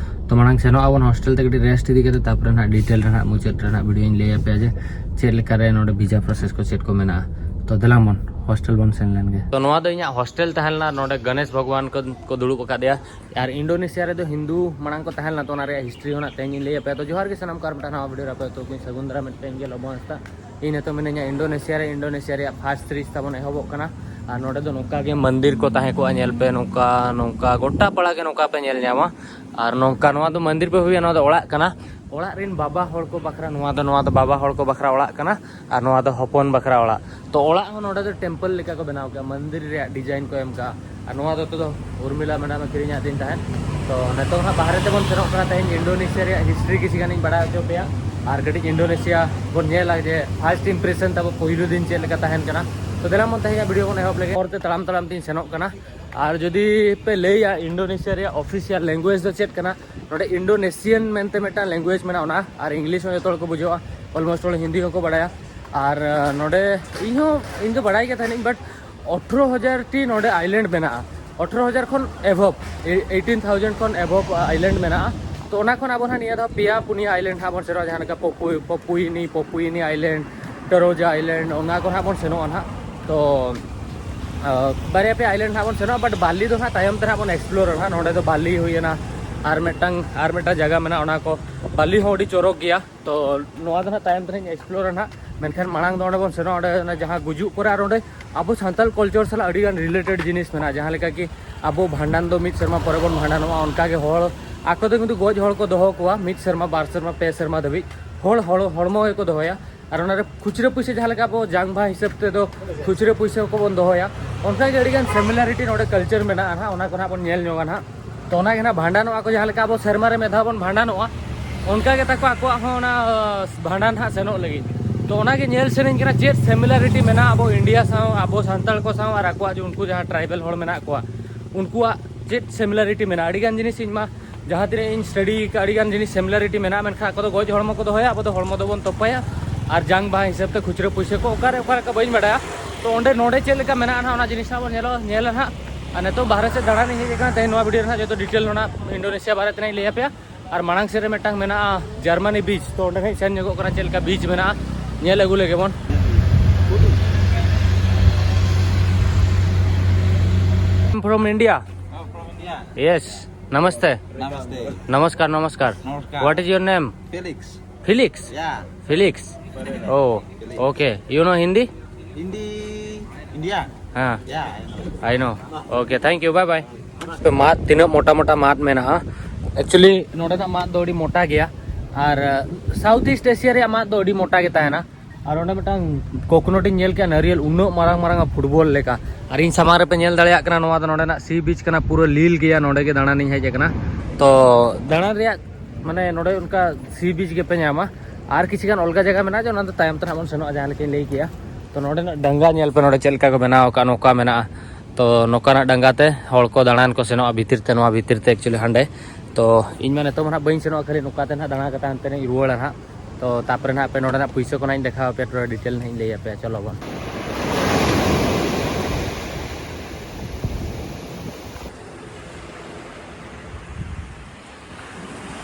ᱛᱚ ᱢᱟᱲᱟᱝ ᱥᱮᱱᱚᱜ ᱟᱵᱚᱱ ᱦᱳᱥᱴᱮᱞ ᱛᱮ ᱠᱟᱹᱴᱤᱡ ᱨᱮᱥᱴ ᱤᱫᱤ ᱠᱟᱛᱮ, ᱛᱟᱨᱯᱚᱨᱮ ᱱᱟᱦᱟᱜ ᱰᱤᱴᱮᱞ ᱨᱮ ᱱᱟᱦᱟᱜ ᱢᱩᱪᱟᱹᱫ ᱨᱮ ᱱᱟᱦᱟᱜ ᱵᱷᱤᱰᱤᱭᱳᱧ ᱞᱟᱹᱭ ᱟᱯᱮᱭᱟ ᱡᱮ ᱪᱮᱫ ᱞᱮᱠᱟ ᱨᱮ ᱱᱚᱰᱮ ᱵᱷᱤᱡᱟ ᱯᱨᱚᱥᱮᱥ ᱠᱚ ᱪᱮᱫ ᱠᱚ ᱢᱮᱱᱟᱜᱼᱟ᱾ ᱛᱚ ᱫᱮᱞᱟ ᱵᱚᱱ ᱦᱳᱥᱴᱮᱞ ᱵᱚᱱ ᱥᱮᱱ ᱞᱮᱱ ᱜᱮ᱾ ᱛᱚ ᱱᱚᱣᱟ ᱫᱚ ᱤᱧᱟᱹᱜ ᱦᱳᱥᱴᱮᱞ ᱛᱟᱦᱮᱸ ᱞᱮᱱᱟ, ᱱᱚᱰᱮ ᱜᱚᱱᱮᱥ ᱵᱷᱚᱜᱽᱣᱟᱱ ᱠᱚ, ᱠᱚ ᱫᱩᱲᱩᱵ ᱟᱠᱟᱫᱮᱭᱟ᱾ ᱟᱨ ᱤᱱᱰᱳᱱᱮᱥᱤᱭᱟ ᱨᱮᱫᱚ ᱦᱤᱱᱫᱩ ᱢᱟᱲᱟᱝ ᱠᱚ ᱛᱟᱦᱮᱸ ᱞᱮᱱᱟ, ᱛᱚ ᱚᱱᱟ ᱨᱮᱭᱟᱜ ᱦᱤᱥᱴᱨᱤ ᱦᱚᱸ ᱱᱟᱜ ᱛᱮᱦᱮᱧ ᱤᱧ ᱞᱟᱹᱭ ᱟᱯᱮᱭᱟ᱾ ᱛᱚ ᱡᱚᱦᱟᱨ ᱜᱮ ᱥᱟᱱᱟᱢ ᱠᱚ, ᱟᱨ ᱢᱤᱫᱴᱟᱝ ᱱᱟᱣᱟ ᱵᱷᱤᱰᱤᱭᱳ ᱨᱮ ᱟᱯᱮ ᱡᱚᱛᱚ ᱠᱚᱧ ᱥᱟᱹᱜᱩᱱ ᱫᱟᱨᱟᱢᱮᱫ ᱯᱮ, ᱤᱧ ᱜᱮ ᱞᱚᱵᱚ ᱦᱟᱸᱥᱫᱟ᱾ ᱤᱧ ᱱᱤᱛᱚᱜ ᱢᱤᱱᱟᱹᱧᱟ ᱤᱱᱰᱳᱱᱮᱥᱤᱭᱟ ᱨᱮ᱾ ᱤᱱᱰᱳᱱᱮᱥᱤᱭᱟ ᱨᱮᱭᱟᱜ ᱯᱷᱟᱥᱴ ᱥᱤᱨᱤᱡᱽ ᱛᱟᱵᱚᱱ ᱮᱦᱚᱵᱚᱜ ᱠᱟᱱᱟ᱾ ᱟᱨ ᱱᱚᱰᱮ ᱫᱚ ᱱᱚᱝᱠᱟ ᱜᱮ ᱢᱚᱱᱫᱤᱨ ᱠᱚ ᱛᱟᱦᱮᱸ ᱠᱚᱜᱼᱟ, ᱧᱮᱞ ᱯᱮ, ᱱᱚᱝᱠᱟ ᱱᱚᱝᱠᱟ ᱜᱚᱴᱟ ᱯᱟᱲᱟ ᱜᱮ ᱱᱚᱝᱠᱟ ᱯᱮ ᱧᱮᱞ ᱧᱟᱢᱟ᱾ ᱟᱨ ᱱᱚᱝᱠᱟ ᱱᱚᱣᱟ ᱫᱚ ᱢᱚᱱᱫᱤᱨ ᱯᱮ ᱦᱩᱭᱟ, ᱱᱚᱣᱟ ᱫᱚ ᱚᱲᱟᱜ ᱠᱟᱱᱟ᱾ ᱚᱲᱟᱜ ᱨᱮᱱ ᱵᱟᱵᱟ ᱦᱚᱲ ᱠᱚ ᱵᱟᱠᱷᱨᱟ, ᱱᱚᱣᱟ ᱫᱚ, ᱱᱚᱣᱟ ᱫᱚ ᱵᱟᱵᱟ ᱦᱚᱲ ᱠᱚ ᱵᱟᱠᱷᱨᱟ ᱚᱲᱟᱜ ᱠᱟᱱᱟ᱾ ᱟᱨ ᱱᱚᱣᱟ ᱫᱚ ᱦᱚᱯᱚᱱ ᱵᱟᱠᱷᱨᱟ ᱚᱲᱟᱜ᱾ ᱛᱚ ᱚᱲᱟᱜ ᱦᱚᱸ ᱱᱚᱰᱮ ᱫᱚ ᱴᱮᱢᱯᱚᱞ ᱞᱮᱠᱟ ᱠᱚ ᱵᱮᱱᱟᱣ ᱠᱟᱜᱼᱟ, ᱢᱚᱱᱫᱤᱨ ᱨᱮᱭᱟᱜ ᱰᱤᱡᱟᱭᱤᱱ ᱠᱚ ᱮᱢ ᱠᱟᱜᱼᱟ᱾ ᱟᱨ ᱱᱚᱣᱟ ᱫᱚ ᱛᱚ ᱩᱨᱢᱤᱞᱟ ᱢᱮᱰᱟᱢ ᱮ ᱠᱤᱨᱤᱧᱟᱫ ᱛᱤᱧ ᱛᱟᱦᱮᱸᱫ᱾ ᱛᱚ ᱱᱤᱛᱚᱝ ᱦᱟᱸᱜ ᱵᱟᱦᱨᱮ ᱛᱮᱵᱚᱱ ᱥᱮᱱᱚᱜ ᱠᱟᱱᱟ᱾ ᱛᱮᱦᱮᱧ ᱤᱱᱰᱳᱱᱮᱥᱤᱭᱟ ᱨᱮᱭᱟᱜ ᱦᱤᱥᱴᱨᱤ ᱠᱤᱪᱷᱤ ᱜᱟᱱᱤᱧ ᱵᱟᱲᱟᱭ ᱦᱚᱪᱚ ᱯᱮᱭᱟ᱾ ᱟᱨ ᱠᱟᱹᱴᱤᱡ ᱤᱱᱰᱳᱱᱮᱥᱤᱭᱟ ᱵᱚᱱ ᱧᱮᱞᱟ ᱡᱮ ᱯᱷᱟᱥᱴ ᱤᱢᱯᱨᱮᱥᱚᱱ ᱛᱟᱵᱚ ᱯᱳᱭᱞᱳ ᱫᱤᱱ ᱪᱮᱫ ᱞᱮᱠᱟ ᱛᱟᱦᱮᱱ ᱠᱟᱱᱟ᱾ ᱛᱚ ᱫᱮᱞᱟ ᱵᱚᱱ ᱛᱮᱦᱮᱧᱟᱜ ᱵᱷᱤᱰᱤᱭᱳ ᱵᱚᱱ ᱮᱦᱚᱵ ᱞᱮᱜᱮ᱾ ᱦᱚᱨ ᱛᱮ ᱛᱟᱲᱟᱢ ᱛᱟᱲᱟᱢ ᱛᱤᱧ ᱥᱮᱱᱚᱜ ᱠᱟᱱᱟ᱾ ᱟᱨ ᱡᱩᱫᱤ ᱯᱮ ᱞᱟᱹᱭᱟ ᱤᱱᱰᱳᱱᱮᱥᱤᱭᱟ ᱨᱮᱭᱟᱜ ᱚᱯᱷᱤᱥᱤᱭᱟᱞ ᱞᱮᱝᱜᱩᱭᱮᱡᱽ ᱫᱚ ᱪᱮᱫ ᱠᱟᱱᱟ, ᱱᱚᱰᱮ ᱤᱱᱰᱳᱱᱮᱥᱤᱭᱟᱱ ᱢᱮᱱᱛᱮ ᱢᱤᱫᱴᱟᱝ ᱞᱮᱝᱜᱩᱭᱮᱡᱽ ᱢᱮᱱᱟᱜᱼᱟ, ᱚᱱᱟ ᱟᱨ ᱤᱝᱞᱤᱥ ᱦᱚᱸ ᱡᱚᱛᱚ ᱦᱚᱲ ᱠᱚ ᱵᱩᱡᱷᱟᱹᱣᱟ, ᱚᱞᱢᱳᱥᱴ ᱦᱚᱲ ᱦᱤᱱᱫᱤ ᱦᱚᱸᱠᱚ ᱵᱟᱲᱟᱭᱟ᱾ ᱟᱨ ᱟᱸ, ᱱᱚᱰᱮ ᱤᱧ ᱦᱚᱸ, ᱤᱧ ᱫᱚ ᱵᱟᱲᱟᱭ ᱜᱮ ᱛᱟᱦᱮᱱᱤᱧ, ᱵᱟᱴ ᱟᱴᱷᱨᱚ ᱦᱟᱡᱟᱨ ᱴᱤ ᱱᱚᱰᱮ ᱟᱭᱞᱮᱱᱰ ᱢᱮᱱᱟᱜᱼᱟ᱾ ᱟᱴᱷᱨᱚ ᱦᱟᱡᱟᱨ ᱠᱷᱚᱱ ᱮᱵᱷᱚᱵ, eighteen thousand ᱠᱷᱚᱱ ᱮᱵᱷᱚᱵ ᱟᱭᱞᱮᱱᱰ ᱢᱮᱱᱟᱜᱼᱟ᱾ ᱛᱚ ᱚᱱᱟ ᱠᱷᱚᱱ ᱟᱵᱚ ᱱᱟᱦᱟᱜ ᱱᱤᱭᱟᱹ ᱫᱷᱟᱣ ᱯᱮᱭᱟ ᱯᱩᱱᱭᱟᱹ ᱟᱭᱞᱮᱱᱰ ᱦᱟᱸᱜ ᱵᱚᱱ ᱥᱮᱴᱮᱨᱚᱜᱼᱟ, ᱡᱟᱦᱟᱸ ᱞᱮᱠᱟ ᱯᱚᱯᱩ-, ᱯᱚᱯᱩᱭᱤᱱᱤ, ᱯᱚᱯᱩᱭᱤᱱᱤ ᱟᱭᱞᱮᱱᱰ, ᱴᱟᱨᱳᱡᱟ ᱟᱭᱞᱮᱱᱰ, ᱚᱱᱟ ᱠᱚ ᱦᱟᱸᱜ ᱵᱚᱱ ᱥᱮᱱᱚᱜᱼᱟ ᱱᱟᱦᱟᱜ᱾ ᱛᱚ ᱟᱸ, ᱵᱟᱨᱭᱟ ᱯᱮᱭᱟ ᱟᱭᱞᱮᱱᱰ ᱦᱟᱸᱜ ᱵᱚᱱ ᱥᱮᱱᱚᱜᱼᱟ, ᱵᱟᱴ ᱵᱟᱞᱤ ᱫᱚ ᱦᱟᱸᱜ ᱛᱟᱭᱚᱢ ᱛᱮ ᱦᱟᱸᱜ ᱵᱚᱱ ᱮᱠᱥᱯᱞᱳᱨᱟ ᱱᱟᱦᱟᱜ᱾ ᱱᱚᱰᱮ ᱫᱚ ᱵᱟᱞᱤ ᱦᱩᱭᱮᱱᱟ, ᱟᱨ ᱢᱤᱫᱴᱟᱝ ᱟᱨ ᱢᱤᱫᱴᱟᱝ ᱡᱟᱭᱜᱟ ᱢᱮᱱᱟᱜᱼᱟ, ᱚᱱᱟ ᱠᱚ ᱵᱟᱹᱞᱤ ᱦᱚᱸ ᱟᱹᱰᱤ ᱪᱚᱨᱚᱠ ᱜᱮᱭᱟ᱾ ᱛᱚ ᱱᱚᱣᱟ ᱫᱚ ᱱᱟᱦᱟᱜ ᱛᱟᱭᱚᱢ ᱛᱮ ᱱᱟᱦᱟᱜ ᱤᱧ ᱮᱠᱥᱯᱞᱳᱨᱟ ᱱᱟᱦᱟᱜ, ᱢᱮᱱᱠᱷᱟᱱ ᱢᱟᱲᱟᱝ ᱫᱚ ᱚᱸᱰᱮ ᱵᱚᱱ ᱥᱮᱱᱚᱜᱼᱟ, ᱚᱸᱰᱮ ᱚᱱᱟ ᱡᱟᱦᱟᱸ ᱜᱩᱡᱩᱜ ᱯᱚᱨᱮ ᱟᱨ ᱚᱸᱰᱮ ᱟᱵᱚ ᱥᱟᱱᱛᱟᱲ ᱠᱟᱞᱪᱟᱨ ᱥᱟᱞᱟᱜ ᱟᱹᱰᱤᱜᱟᱱ ᱨᱤᱞᱮᱴᱮᱰ ᱡᱤᱱᱤᱥ ᱢᱮᱱᱟᱜᱼᱟ, ᱡᱟᱦᱟᱸ ᱞᱮᱠᱟ ᱠᱤ ᱟᱵᱚ ᱵᱷᱟᱸᱰᱟᱱ ᱫᱚ ᱢᱤᱫ ᱥᱮᱨᱢᱟ ᱯᱚᱨᱮ ᱵᱚᱱ ᱵᱷᱟᱸᱰᱟᱱᱚᱜᱼᱟ, ᱚᱱᱠᱟᱜᱮ ᱦᱚᱲ ᱟᱠᱚ ᱫᱚ ᱠᱤᱱᱛᱩ ᱜᱚᱡ ᱦᱚᱲ ᱠᱚ ᱫᱚᱦᱚ ᱠᱚᱣᱟ ᱢᱤᱫ ᱥᱮᱨᱢᱟ, ᱵᱟᱨ ᱥᱮᱨᱢᱟ, ᱯᱮ ᱥᱮᱨᱢᱟ ᱫᱷᱟᱹᱵᱤᱡ ᱦᱚᱲ, ᱦᱚᱲ ᱦᱚᱲᱢᱚ ᱜᱮᱠᱚ ᱫᱚᱦᱚᱭᱟ᱾ ᱟᱨ ᱚᱱᱟᱨᱮ ᱠᱷᱩᱪᱨᱟᱹ ᱯᱩᱭᱥᱟᱹ ᱡᱟᱦᱟᱸ ᱞᱮᱠᱟ ᱟᱵᱚ ᱡᱟᱝ ᱵᱟᱦᱟ ᱦᱤᱥᱟᱹᱵ ᱛᱮᱫᱚ ᱠᱷᱩᱪᱨᱟᱹ ᱯᱩᱭᱥᱟᱹ ᱠᱚᱵᱚᱱ ᱫᱚᱦᱚᱭᱟ, ᱚᱱᱠᱟᱜᱮ ᱟᱹᱰᱤᱜᱟᱱ ᱥᱤᱢᱤᱞᱟᱨᱤᱴᱤ ᱱᱚᱰᱮ ᱠᱟᱞᱪᱟᱨ ᱢᱮᱱᱟᱜᱼᱟ ᱱᱟᱦᱟᱜ, ᱚᱱᱟ ᱠᱚ ᱱᱟᱦᱟᱜ ᱵᱚᱱ ᱧᱮᱞ ᱧᱚᱜᱟ ᱱᱟᱦᱟᱜ᱾ ᱛᱚ ᱚᱱᱟᱜᱮ ᱱᱟᱦᱟᱜ ᱵᱷᱟᱸᱰᱟᱱᱚᱜᱼᱟ ᱠᱚ, ᱡᱟᱦᱟᱸ ᱞᱮᱠᱟ ᱟᱵᱚ ᱥᱮᱨᱢᱟ ᱨᱮ ᱢᱤᱫ ᱫᱷᱟᱣ ᱵᱚᱱ ᱵᱷᱟᱸᱰᱟᱱᱚᱜᱼᱟ, ᱚᱱᱠᱟ ᱜᱮ ᱛᱟᱠᱚ ᱟᱠᱚᱣᱟᱜ ᱦᱚᱸ ᱚᱱᱟ ᱟᱸ, ᱵᱷᱟᱸᱰᱟᱱ ᱦᱟᱸᱜ ᱥᱮᱱᱚᱜ ᱞᱟᱹᱜᱤᱫ᱾ ᱛᱚ ᱚᱱᱟᱜᱮ ᱧᱮᱞ ᱥᱟᱱᱟᱧ ᱠᱟᱱᱟ ᱪᱮᱫ ᱥᱤᱢᱤᱞᱟᱨᱤᱴᱤ ᱢᱮᱱᱟᱜᱼᱟ ᱟᱵᱚ ᱤᱱᱰᱤᱭᱟ ᱥᱟᱶ, ᱟᱵᱚ ᱥᱟᱱᱛᱟᱲ ᱠᱚ ᱥᱟᱶ ᱟᱨ ᱟᱠᱚᱣᱟᱜ ᱡᱮ ᱩᱱᱠᱩ ᱡᱟᱦᱟᱸ ᱴᱨᱟᱭᱵᱮᱞ ᱦᱚᱲ ᱢᱮᱱᱟᱜ ᱠᱚᱣᱟ, ᱩᱱᱠᱩᱣᱟᱜ ᱪᱮᱫ ᱥᱤᱢᱤᱞᱟᱨᱤᱴᱤ ᱢᱮᱱᱟᱜᱼᱟ᱾ ᱟᱹᱰᱤᱜᱟᱱ ᱡᱤᱱᱤᱥ ᱤᱧ ᱢᱟ ᱡᱟᱦᱟᱸ ᱛᱤᱱᱟᱹᱜ ᱤᱧ ᱥᱴᱟᱰᱤ ᱟᱠᱟᱫ, ᱟᱹᱰᱤᱜᱟᱱ ᱡᱤᱱᱤᱥ ᱥᱤᱢᱤᱞᱟᱨᱤᱴᱤ ᱢᱮᱱᱟᱜᱼᱟ, ᱢᱮᱱᱠᱷᱟᱱ ᱟᱠᱚ ᱫᱚ ᱜᱚᱡ ᱦᱚᱲᱢᱚ ᱠᱚ ᱫᱚᱦᱚᱭᱟ, ᱟᱵᱚ ᱫᱚ ᱦᱚᱲᱢᱚ ᱫᱚᱵᱚᱱ ᱛᱚᱯᱟᱭᱟ ᱟᱨ ᱡᱟᱝ ᱵᱟᱦᱟ ᱦᱤᱥᱟᱹᱵ ᱛᱮ ᱠᱷᱩᱪᱨᱟᱹ ᱯᱩᱭᱥᱟᱹ ᱠᱚ ᱚᱠᱟᱨᱮ ᱚᱠᱟ ᱞᱮᱠᱟ ᱵᱟᱹᱧ ᱵᱟᱰᱟᱭᱟ᱾ ᱛᱚ ᱚᱸᱰᱮ ᱱᱚᱰᱮ ᱪᱮᱫ ᱞᱮᱠᱟ ᱢᱮᱱᱟᱜᱼᱟ ᱱᱟᱦᱟᱜ, ᱚᱱᱟ ᱡᱤᱱᱤᱥ ᱦᱟᱸᱜ ᱵᱚᱱ ᱧᱮᱞᱟ, ᱧᱮᱞᱟ ᱱᱟᱦᱟᱜ᱾ ᱟᱨ ᱱᱤᱛᱚᱜ ᱵᱟᱦᱨᱮ ᱥᱮᱫ ᱫᱟᱬᱟᱱᱤᱧ ᱦᱮᱡ ᱟᱠᱟᱱᱟ, ᱛᱮᱦᱮᱧ ᱱᱚᱣᱟ ᱵᱷᱤᱰᱤᱭᱳ ᱨᱮ ᱱᱟᱦᱟᱜ ᱡᱚᱛᱚ ᱰᱤᱴᱮᱞ ᱚᱱᱟ ᱤᱱᱰᱳᱱᱮᱥᱤᱭᱟ ᱵᱟᱨᱮ ᱛᱮ ᱱᱟᱦᱟᱜ ᱤᱧ ᱞᱟᱹᱭ ᱟᱯᱮᱭᱟ᱾ ᱟᱨ ᱢᱟᱲᱟᱝ ᱥᱮᱫ ᱨᱮ ᱢᱤᱫᱴᱟᱝ ᱢᱮᱱᱟᱜᱼᱟ ᱡᱟᱨᱢᱟᱱᱤ ᱵᱤᱪ, ᱛᱚ ᱚᱸᱰᱮ ᱱᱟᱦᱟᱜ ᱤᱧ ᱥᱮᱱ ᱧᱚᱜᱚᱜ ᱠᱟᱱᱟ, ᱪᱮᱫ ᱞᱮᱠᱟ ᱵᱤᱪ ᱢᱮᱱᱟᱜᱼᱟ ᱧᱮᱞ ᱟᱹᱜᱩ ᱞᱮᱜᱮ ᱵᱚᱱ᱾ From India. Oh, from India. Yes. Namaste. Namaste. Namaskar, namaskar. Namaskar. What is your name? Felix. Felix? Yeah. Felix? Oh, okay. You know Hindi? Hindi, India. हाँ. Yeah, I know. I know. Okay, thank you. Bye bye. ᱢᱟᱫ, ᱛᱤᱱᱟᱹᱜ ᱢᱚᱴᱟ ᱢᱚᱴᱟ ᱢᱟᱫ ᱢᱮᱱᱟᱜᱼᱟ᱾ ᱮᱠᱪᱩᱭᱮᱞᱤ ᱱᱚᱰᱮᱱᱟᱜ ᱢᱟᱫ ᱫᱚ ᱟᱹᱰᱤ ᱢᱚᱴᱟ ᱜᱮᱭᱟ, ᱟᱨ ᱥᱟᱣᱩᱛᱷ ᱤᱥᱴ ᱮᱥᱤᱭᱟ ᱨᱮᱭᱟᱜ ᱢᱟᱫ ᱫᱚ ᱟᱹᱰᱤ ᱢᱚᱴᱟ ᱜᱮ ᱛᱟᱦᱮᱱᱟ᱾ ᱟᱨ ᱚᱸᱰᱮ ᱢᱤᱫᱴᱟᱝ ᱠᱳᱠᱳᱱᱟᱴ ᱤᱧ ᱧᱮᱞ ᱠᱮᱜᱼᱟ, ᱱᱟᱹᱨᱤᱭᱮᱞ ᱩᱱᱟᱹᱜ ᱢᱟᱨᱟᱝ ᱢᱟᱨᱟᱝ ᱯᱷᱩᱴᱵᱚᱞ ᱞᱮᱠᱟ᱾ ᱟᱨ ᱤᱧ ᱥᱟᱢᱟᱝ ᱨᱮᱯᱮ ᱧᱮᱞ ᱫᱟᱲᱮᱭᱟᱜ ᱠᱟᱱᱟ, ᱱᱚᱣᱟ ᱫᱚ ᱱᱚᱰᱮᱱᱟᱜ ᱥᱤ ᱵᱤᱪ ᱠᱟᱱᱟ, ᱯᱩᱨᱟᱹ ᱞᱤᱞ ᱜᱮᱭᱟ᱾ ᱱᱚᱰᱮ ᱜᱮ ᱫᱟᱬᱟᱱᱤᱧ ᱦᱮᱡ ᱟᱠᱟᱱᱟ᱾ ᱛᱚ ᱫᱟᱬᱟᱱ ᱨᱮᱭᱟᱜ ᱢᱟᱱᱮ ᱱᱚᱰᱮ ᱚᱱᱠᱟ ᱥᱤ ᱵᱤᱪ ᱜᱮᱯᱮ ᱧᱟᱢᱟ᱾ ᱟᱨ ᱠᱤᱪᱷᱩ ᱜᱟᱱ ᱚᱞᱜᱟ ᱡᱟᱭᱜᱟ ᱢᱮᱱᱟᱜᱼᱟ, ᱡᱮ ᱚᱱᱟ ᱫᱚ ᱛᱟᱭᱚᱢ ᱛᱮ ᱱᱟᱦᱟᱜ ᱵᱚᱱ ᱥᱮᱱᱚᱜᱼᱟ, ᱡᱟᱦᱟᱸ ᱞᱮᱠᱟᱧ ᱞᱟᱹᱭ ᱠᱮᱜᱼᱟ᱾ ᱛᱚ ᱱᱚᱰᱮᱱᱟᱜ ᱰᱟᱸᱜᱟ ᱧᱮᱞ ᱯᱮ, ᱱᱚᱰᱮ ᱪᱮᱫ ᱞᱮᱠᱟ ᱠᱚ ᱵᱮᱱᱟᱣ ᱟᱠᱟᱫᱼᱟ, ᱱᱚᱝᱠᱟ ᱢᱮᱱᱟᱜᱼᱟ᱾ ᱛᱚ ᱱᱚᱝᱠᱟᱱᱟᱜ ᱰᱟᱸᱜᱟ ᱛᱮ ᱦᱚᱲ ᱠᱚ ᱫᱟᱬᱟᱱ ᱠᱚ ᱥᱮᱱᱚᱜᱼᱟ ᱵᱷᱤᱛᱤᱨ ᱛᱮ, ᱱᱚᱣᱟ ᱵᱷᱤᱛᱤᱨ ᱛᱮ ᱮᱠᱪᱩᱭᱮᱞᱤ ᱦᱟᱸᱰᱮ᱾ ᱛᱚ ᱤᱧ ᱢᱟ ᱱᱤᱛᱚᱜ ᱢᱟ ᱱᱟᱦᱟᱜ ᱵᱟᱹᱧ ᱥᱮᱱᱚᱜᱼᱟ, ᱠᱷᱟᱹᱞᱤ ᱱᱚᱝᱠᱟ ᱛᱮ ᱱᱟᱦᱟᱜ ᱫᱟᱬᱟ ᱠᱟᱛᱮ ᱦᱟᱱᱛᱮ ᱱᱟᱦᱟᱜ ᱤᱧ ᱨᱩᱣᱟᱹᱲᱟ ᱱᱟᱦᱟᱜ᱾ ᱛᱚ ᱛᱟᱨᱯᱚᱨᱮ ᱱᱟᱦᱟᱜ ᱟᱯᱮ ᱱᱚᱰᱮᱱᱟᱜ ᱯᱩᱭᱥᱟᱹ ᱠᱚ ᱱᱟᱦᱟᱜ ᱤᱧ ᱫᱮᱠᱷᱟᱣ ᱟᱯᱮᱭᱟ, ᱯᱩᱨᱟᱹ ᱰᱤᱴᱮᱞ ᱱᱟᱦᱟᱜ ᱤᱧ ᱞᱟᱹᱭ ᱟᱯᱮᱭᱟ᱾ ᱪᱚᱞᱚ ᱵᱚᱱ᱾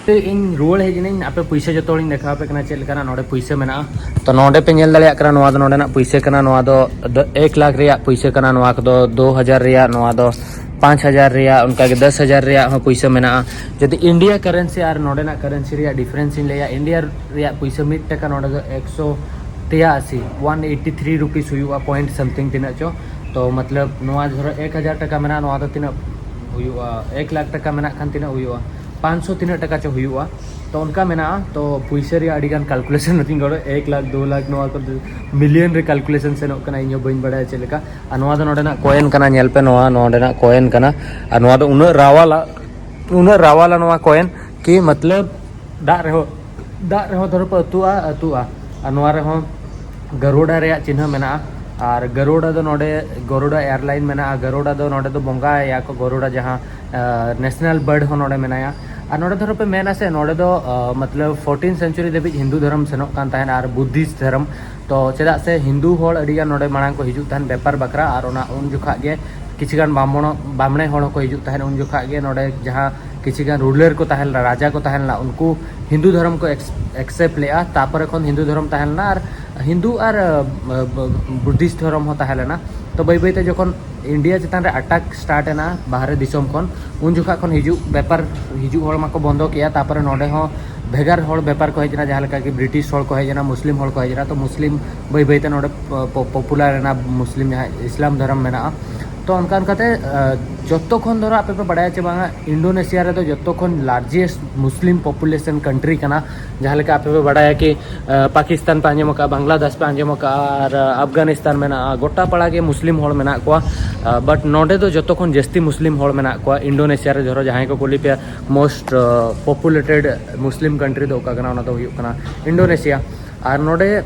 ᱛᱮ ᱤᱧ ᱨᱩᱣᱟᱹᱲ ᱦᱮᱡ ᱮᱱᱟᱹᱧ, ᱟᱯᱮ ᱯᱩᱭᱥᱟᱹ ᱡᱚᱛᱚ ᱦᱚᱲᱤᱧ ᱫᱮᱠᱷᱟᱣ ᱟᱯᱮ ᱠᱟᱱᱟ ᱪᱮᱫ ᱞᱮᱠᱟᱱᱟᱜ ᱱᱚᱰᱮ ᱯᱩᱭᱥᱟᱹ ᱢᱮᱱᱟᱜᱼᱟ᱾ ᱛᱚ ᱱᱚᱰᱮ ᱯᱮ ᱧᱮᱞ ᱫᱟᱲᱮᱭᱟᱜ ᱠᱟᱱᱟ, ᱱᱚᱣᱟ ᱫᱚ ᱱᱚᱰᱮᱱᱟᱜ ᱯᱩᱭᱥᱟᱹ ᱠᱟᱱᱟ, ᱱᱚᱣᱟ ᱫᱚ ᱫᱚ ᱮᱠ ᱞᱟᱠᱷ ᱨᱮᱭᱟᱜ ᱯᱩᱭᱥᱟᱹ ᱠᱟᱱᱟ, ᱱᱚᱣᱟ ᱠᱚᱫᱚ ᱫᱩ ᱦᱟᱡᱟᱨ ᱨᱮᱭᱟᱜ, ᱱᱚᱣᱟ ᱫᱚ ᱯᱟᱸᱪ ᱦᱟᱡᱟᱨ ᱨᱮᱭᱟᱜ, ᱚᱱᱠᱟᱜᱮ ᱫᱚᱥ ᱦᱟᱡᱟᱨ ᱨᱮᱭᱟᱜ ᱦᱚᱸ ᱯᱩᱭᱥᱟᱹ ᱢᱮᱱᱟᱜᱼᱟ᱾ ᱡᱩᱫᱤ ᱤᱱᱰᱤᱭᱟ ᱠᱟᱨᱮᱱᱥᱤ ᱟᱨ ᱱᱚᱰᱮᱱᱟᱜ ᱠᱟᱨᱮᱱᱥᱤ ᱨᱮᱭᱟᱜ ᱰᱤᱯᱷᱟᱨᱮᱱᱥ ᱤᱧ ᱞᱟᱹᱭᱟ, ᱤᱱᱰᱤᱭᱟ ᱨᱮᱭᱟᱜ ᱯᱩᱭᱥᱟᱹ ᱢᱤᱫ ᱴᱟᱠᱟ ᱱᱚᱰᱮ ᱫᱚ ᱮᱠᱥᱚ ᱛᱮᱭᱟᱥᱤ, one eighty three rupees ᱦᱩᱭᱩᱜᱼᱟ, point something ᱛᱤᱱᱟᱹᱜ ᱪᱚ᱾ ᱛᱚ ᱢᱚᱛᱞᱚᱵ ᱱᱚᱣᱟ ᱫᱷᱚᱨᱚ ᱮᱠ ᱦᱟᱡᱟᱨ ᱴᱟᱠᱟ ᱢᱮᱱᱟᱜᱼᱟ, ᱱᱚᱣᱟ ᱫᱚ ᱛᱤᱱᱟᱹᱜ ᱦᱩᱭᱩᱜᱼᱟ? ᱮᱠ ᱞᱟᱠᱷ ᱴᱟᱠᱟ ᱢᱮᱱᱟᱜ ᱠᱷᱟᱱ ᱛᱤᱱᱟᱹᱜ ᱦᱩᱭᱩᱜᱼᱟ? ᱯᱟᱸᱪᱥᱚ ᱛᱤᱱᱟᱹᱜ ᱴᱟᱠᱟ ᱪᱚ ᱦᱩᱭᱩᱜᱼᱟ᱾ ᱛᱚ ᱚᱱᱠᱟ ᱢᱮᱱᱟᱜᱼᱟ᱾ ᱛᱚ ᱯᱩᱭᱥᱟᱹ ᱨᱮᱭᱟᱜ ᱟᱹᱰᱤ ᱜᱟᱱ ᱠᱟᱞᱠᱩᱞᱮᱥᱚᱱ ᱱᱚᱛᱮᱧ ᱜᱚᱲᱚ, ᱮᱠ ᱞᱟᱠᱷ, ᱫᱩ ᱞᱟᱠᱷ, ᱱᱚᱣᱟ ᱠᱚ ᱢᱤᱞᱤᱭᱚᱱ ᱨᱮ ᱠᱟᱞᱠᱩᱞᱮᱥᱚᱱ ᱥᱮᱱᱚᱜ ᱠᱟᱱᱟ, ᱤᱧ ᱦᱚᱸ ᱵᱟᱹᱧ ᱵᱟᱲᱟᱭᱟ ᱪᱮᱫ ᱞᱮᱠᱟ᱾ ᱟᱨ ᱱᱚᱣᱟ ᱫᱚ ᱱᱚᱰᱮᱱᱟᱜ ᱠᱚᱭᱮᱱ ᱠᱟᱱᱟ, ᱧᱮᱞ ᱯᱮ, ᱱᱚᱣᱟ ᱱᱚᱰᱮᱱᱟᱜ ᱠᱚᱭᱮᱱ ᱠᱟᱱᱟ᱾ ᱟᱨ ᱱᱚᱣᱟ ᱫᱚ ᱩᱱᱟᱹᱜ ᱨᱟᱣᱟᱞᱟ, ᱩᱱᱟᱹᱜ ᱨᱟᱣᱟᱞᱟ ᱱᱚᱣᱟ ᱠᱚᱭᱮᱱ ᱠᱤ ᱢᱚᱛᱞᱚᱵ ᱫᱟᱜ ᱨᱮᱦᱚᱸ, ᱫᱟᱜ ᱨᱮᱦᱚᱸ ᱫᱷᱚᱨᱚ ᱯᱮ ᱟᱹᱛᱩᱜᱼᱟ, ᱟᱹᱛᱩᱜᱼᱟ᱾ ᱟᱨ ᱱᱚᱣᱟ ᱨᱮᱦᱚᱸ ᱜᱟᱨᱩᱰᱟ ᱨᱮᱭᱟᱜ ᱪᱤᱱᱦᱟᱹ ᱢᱮᱱᱟᱜᱼᱟ᱾ ᱟᱨ ᱜᱟᱨᱩᱰᱟ ᱫᱚ ᱱᱚᱰᱮ, ᱜᱟᱨᱩᱰᱟ ᱮᱭᱟᱨᱞᱟᱭᱤᱱ ᱢᱮᱱᱟᱜᱼᱟ᱾ ᱜᱟᱨᱩᱰᱟ ᱫᱚ ᱱᱚᱰᱮ ᱫᱚ ᱵᱚᱸᱜᱟᱭᱟ ᱠᱚ, ᱜᱟᱨᱩᱰᱟ ᱡᱟᱦᱟᱸ ᱱᱮᱥᱱᱟᱞ ᱵᱟᱨᱰ ᱦᱚᱸ ᱱᱚᱰᱮ ᱢᱮᱱᱟᱭᱟ᱾ ᱟᱨ ᱱᱚᱰᱮ ᱫᱷᱚᱨᱚ ᱯᱮ ᱢᱮᱱᱟ ᱥᱮ, ᱱᱚᱰᱮ ᱫᱚ ᱢᱚᱛᱞᱚᱵ ᱯᱷᱳᱨᱴᱤᱱ ᱥᱮᱱᱪᱩᱨᱤ ᱫᱷᱟᱹᱵᱤᱡ ᱦᱤᱱᱫᱩ ᱫᱷᱚᱨᱚᱢ ᱥᱮᱱᱚᱜ ᱠᱟᱱ ᱛᱟᱦᱮᱸᱱᱟ ᱟᱨ ᱵᱩᱫᱽᱫᱷᱤᱥᱴ ᱫᱷᱚᱨᱚᱢ᱾ ᱛᱚ ᱪᱮᱫᱟᱜ ᱥᱮ ᱦᱤᱱᱫᱩ ᱦᱚᱲ ᱟᱹᱰᱤ ᱜᱟᱱ ᱱᱚᱰᱮ ᱢᱟᱲᱟᱝ ᱠᱚ ᱦᱤᱡᱩᱜ ᱛᱟᱦᱮᱸᱱ ᱵᱮᱯᱟᱨ ᱵᱟᱠᱷᱨᱟ, ᱟᱨ ᱚᱱᱟ ᱩᱱ ᱡᱚᱠᱷᱟᱜ ᱜᱮ ᱠᱤᱪᱷᱩ ᱜᱟᱱ ᱵᱟᱢᱚᱱ, ᱵᱟᱢᱱᱮ ᱦᱚᱲ ᱦᱚᱸᱠᱚ ᱦᱤᱡᱩᱜ ᱛᱟᱦᱮᱸᱱ ᱩᱱ ᱡᱚᱠᱷᱟᱜ ᱜᱮ᱾ ᱱᱚᱰᱮ ᱡᱟᱦᱟᱸ ᱠᱤᱪᱷᱩ ᱜᱟᱱ ᱨᱩᱞᱟᱨ ᱠᱚ ᱛᱟᱦᱮᱸ ᱞᱮᱱᱟ, ᱨᱟᱡᱟ ᱠᱚ ᱛᱟᱦᱮᱸ ᱞᱮᱱᱟ, ᱩᱱᱠᱩ ᱦᱤᱱᱫᱩ ᱫᱷᱚᱨᱚᱢ ᱠᱚ ᱮᱠᱥᱮᱯᱴ ᱞᱮᱫᱼᱟ᱾ ᱛᱟᱯᱚᱨᱮ ᱠᱷᱚᱱ ᱦᱤᱱᱫᱩ ᱫᱷᱚᱨᱚᱢ ᱛᱟᱦᱮᱸ ᱞᱮᱱᱟ, ᱟᱨ ᱦᱤᱱᱫᱩ ᱟᱨ ᱵᱩᱫᱽᱫᱷᱤᱥᱴ ᱫᱷᱚᱨᱚᱢ ᱦᱚᱸ ᱛᱟᱦᱮᱸ ᱞᱮᱱᱟ᱾ ᱛᱚ ᱵᱟᱹᱭ ᱵᱟᱹᱭᱛᱮ ᱡᱚᱠᱷᱚᱱ ᱤᱱᱰᱤᱭᱟ ᱪᱮᱛᱟᱱ ᱨᱮ ᱟᱴᱟᱠ ᱥᱴᱟᱨᱴ ᱮᱱᱟ ᱵᱟᱦᱨᱮ ᱫᱤᱥᱚᱢ ᱠᱷᱚᱱ, ᱩᱱ ᱡᱚᱠᱷᱟᱜ ᱠᱷᱚᱱ ᱦᱤᱡᱩᱜ ᱵᱮᱯᱟᱨ, ᱦᱤᱡᱩᱜ ᱦᱚᱲ ᱢᱟᱠᱚ ᱵᱚᱱᱫᱚ ᱠᱮᱜᱼᱟ᱾ ᱛᱟᱯᱚᱨᱮ ᱱᱚᱰᱮ ᱦᱚᱸ ᱵᱷᱮᱜᱟᱨ ᱦᱚᱲ ᱵᱮᱯᱟᱨ ᱠᱚ ᱦᱮᱡ ᱮᱱᱟ, ᱡᱟᱦᱟᱸ ᱞᱮᱠᱟ ᱠᱤ ᱵᱨᱤᱴᱤᱥ ᱦᱚᱲ ᱠᱚ ᱦᱮᱡ ᱮᱱᱟ, ᱢᱩᱥᱞᱤᱢ ᱦᱚᱲ ᱠᱚ ᱦᱮᱡ ᱮᱱᱟ᱾ ᱛᱚ ᱢᱩᱥᱞᱤᱢ ᱵᱟᱹᱭ ᱵᱟᱹᱭᱛᱮ ᱱᱚᱰᱮ ᱯᱚᱯᱩᱞᱟᱨ ᱮᱱᱟ, ᱢᱩᱥᱞᱤᱢ ᱡᱟᱦᱟᱸ ᱤᱥᱞᱟᱢ ᱫᱷᱚᱨᱚᱢ ᱢᱮᱱᱟᱜᱼᱟ᱾ ᱛᱚ ᱚᱱᱠᱟ ᱚᱱᱠᱟᱛᱮ ᱡᱚᱛᱚ ᱠᱷᱚᱱ ᱫᱷᱚᱨᱚ ᱟᱯᱮ ᱯᱮ ᱵᱟᱲᱟᱭᱟ ᱪᱮ ᱵᱟᱝᱟ, ᱤᱱᱰᱳᱱᱮᱥᱤᱭᱟ ᱨᱮᱫᱚ ᱡᱚᱛᱚ ᱠᱷᱚᱱ ᱞᱟᱨᱡᱮᱥᱴ ᱢᱩᱥᱞᱤᱢ ᱯᱚᱯᱩᱞᱮᱥᱚᱱ ᱠᱟᱱᱴᱨᱤ ᱠᱟᱱᱟ᱾ ᱡᱟᱦᱟᱸ ᱞᱮᱠᱟ ᱟᱯᱮ ᱯᱮ ᱵᱟᱲᱟᱭᱟ ᱠᱤ ᱯᱟᱠᱤᱥᱛᱟᱱ ᱯᱮ ᱟᱸᱡᱚᱢ ᱟᱠᱟᱫᱼᱟ, ᱵᱟᱝᱞᱟᱫᱮᱥ ᱯᱮ ᱟᱸᱡᱚᱢ ᱟᱠᱟᱫᱼᱟ, ᱟᱨ ᱟᱯᱷᱜᱟᱱᱤᱥᱛᱟᱱ ᱢᱮᱱᱟᱜᱼᱟ, ᱜᱚᱴᱟ ᱯᱟᱲᱟ ᱜᱮ ᱢᱩᱥᱞᱤᱢ ᱦᱚᱲ ᱢᱮᱱᱟᱜ ᱠᱚᱣᱟ᱾ ᱵᱟᱴ ᱱᱚᱰᱮ ᱫᱚ ᱡᱚᱛᱚ ᱠᱷᱚᱱ ᱡᱟᱹᱥᱛᱤ ᱢᱩᱥᱞᱤᱢ ᱦᱚᱲ ᱢᱮᱱᱟᱜ ᱠᱚᱣᱟ ᱤᱱᱰᱳᱱᱮᱥᱤᱭᱟ ᱨᱮ᱾ ᱫᱷᱚᱨᱚ ᱡᱟᱦᱟᱸᱭ ᱠᱚ ᱠᱩᱞᱤ ᱯᱮᱭᱟ, ᱢᱳᱥᱴ ᱯᱚᱯᱩᱞᱮᱴᱮᱰ ᱢᱩᱥᱞᱤᱢ ᱠᱟᱱᱴᱨᱤ ᱫᱚ ᱚᱠᱟ ᱠᱟᱱᱟ, ᱚᱱᱟ ᱫᱚ ᱦᱩᱭᱩᱜ ᱠᱟᱱᱟ ᱤᱱᱰᱳᱱᱮᱥᱤᱭᱟ᱾ ᱟᱨ ᱱᱚᱰᱮ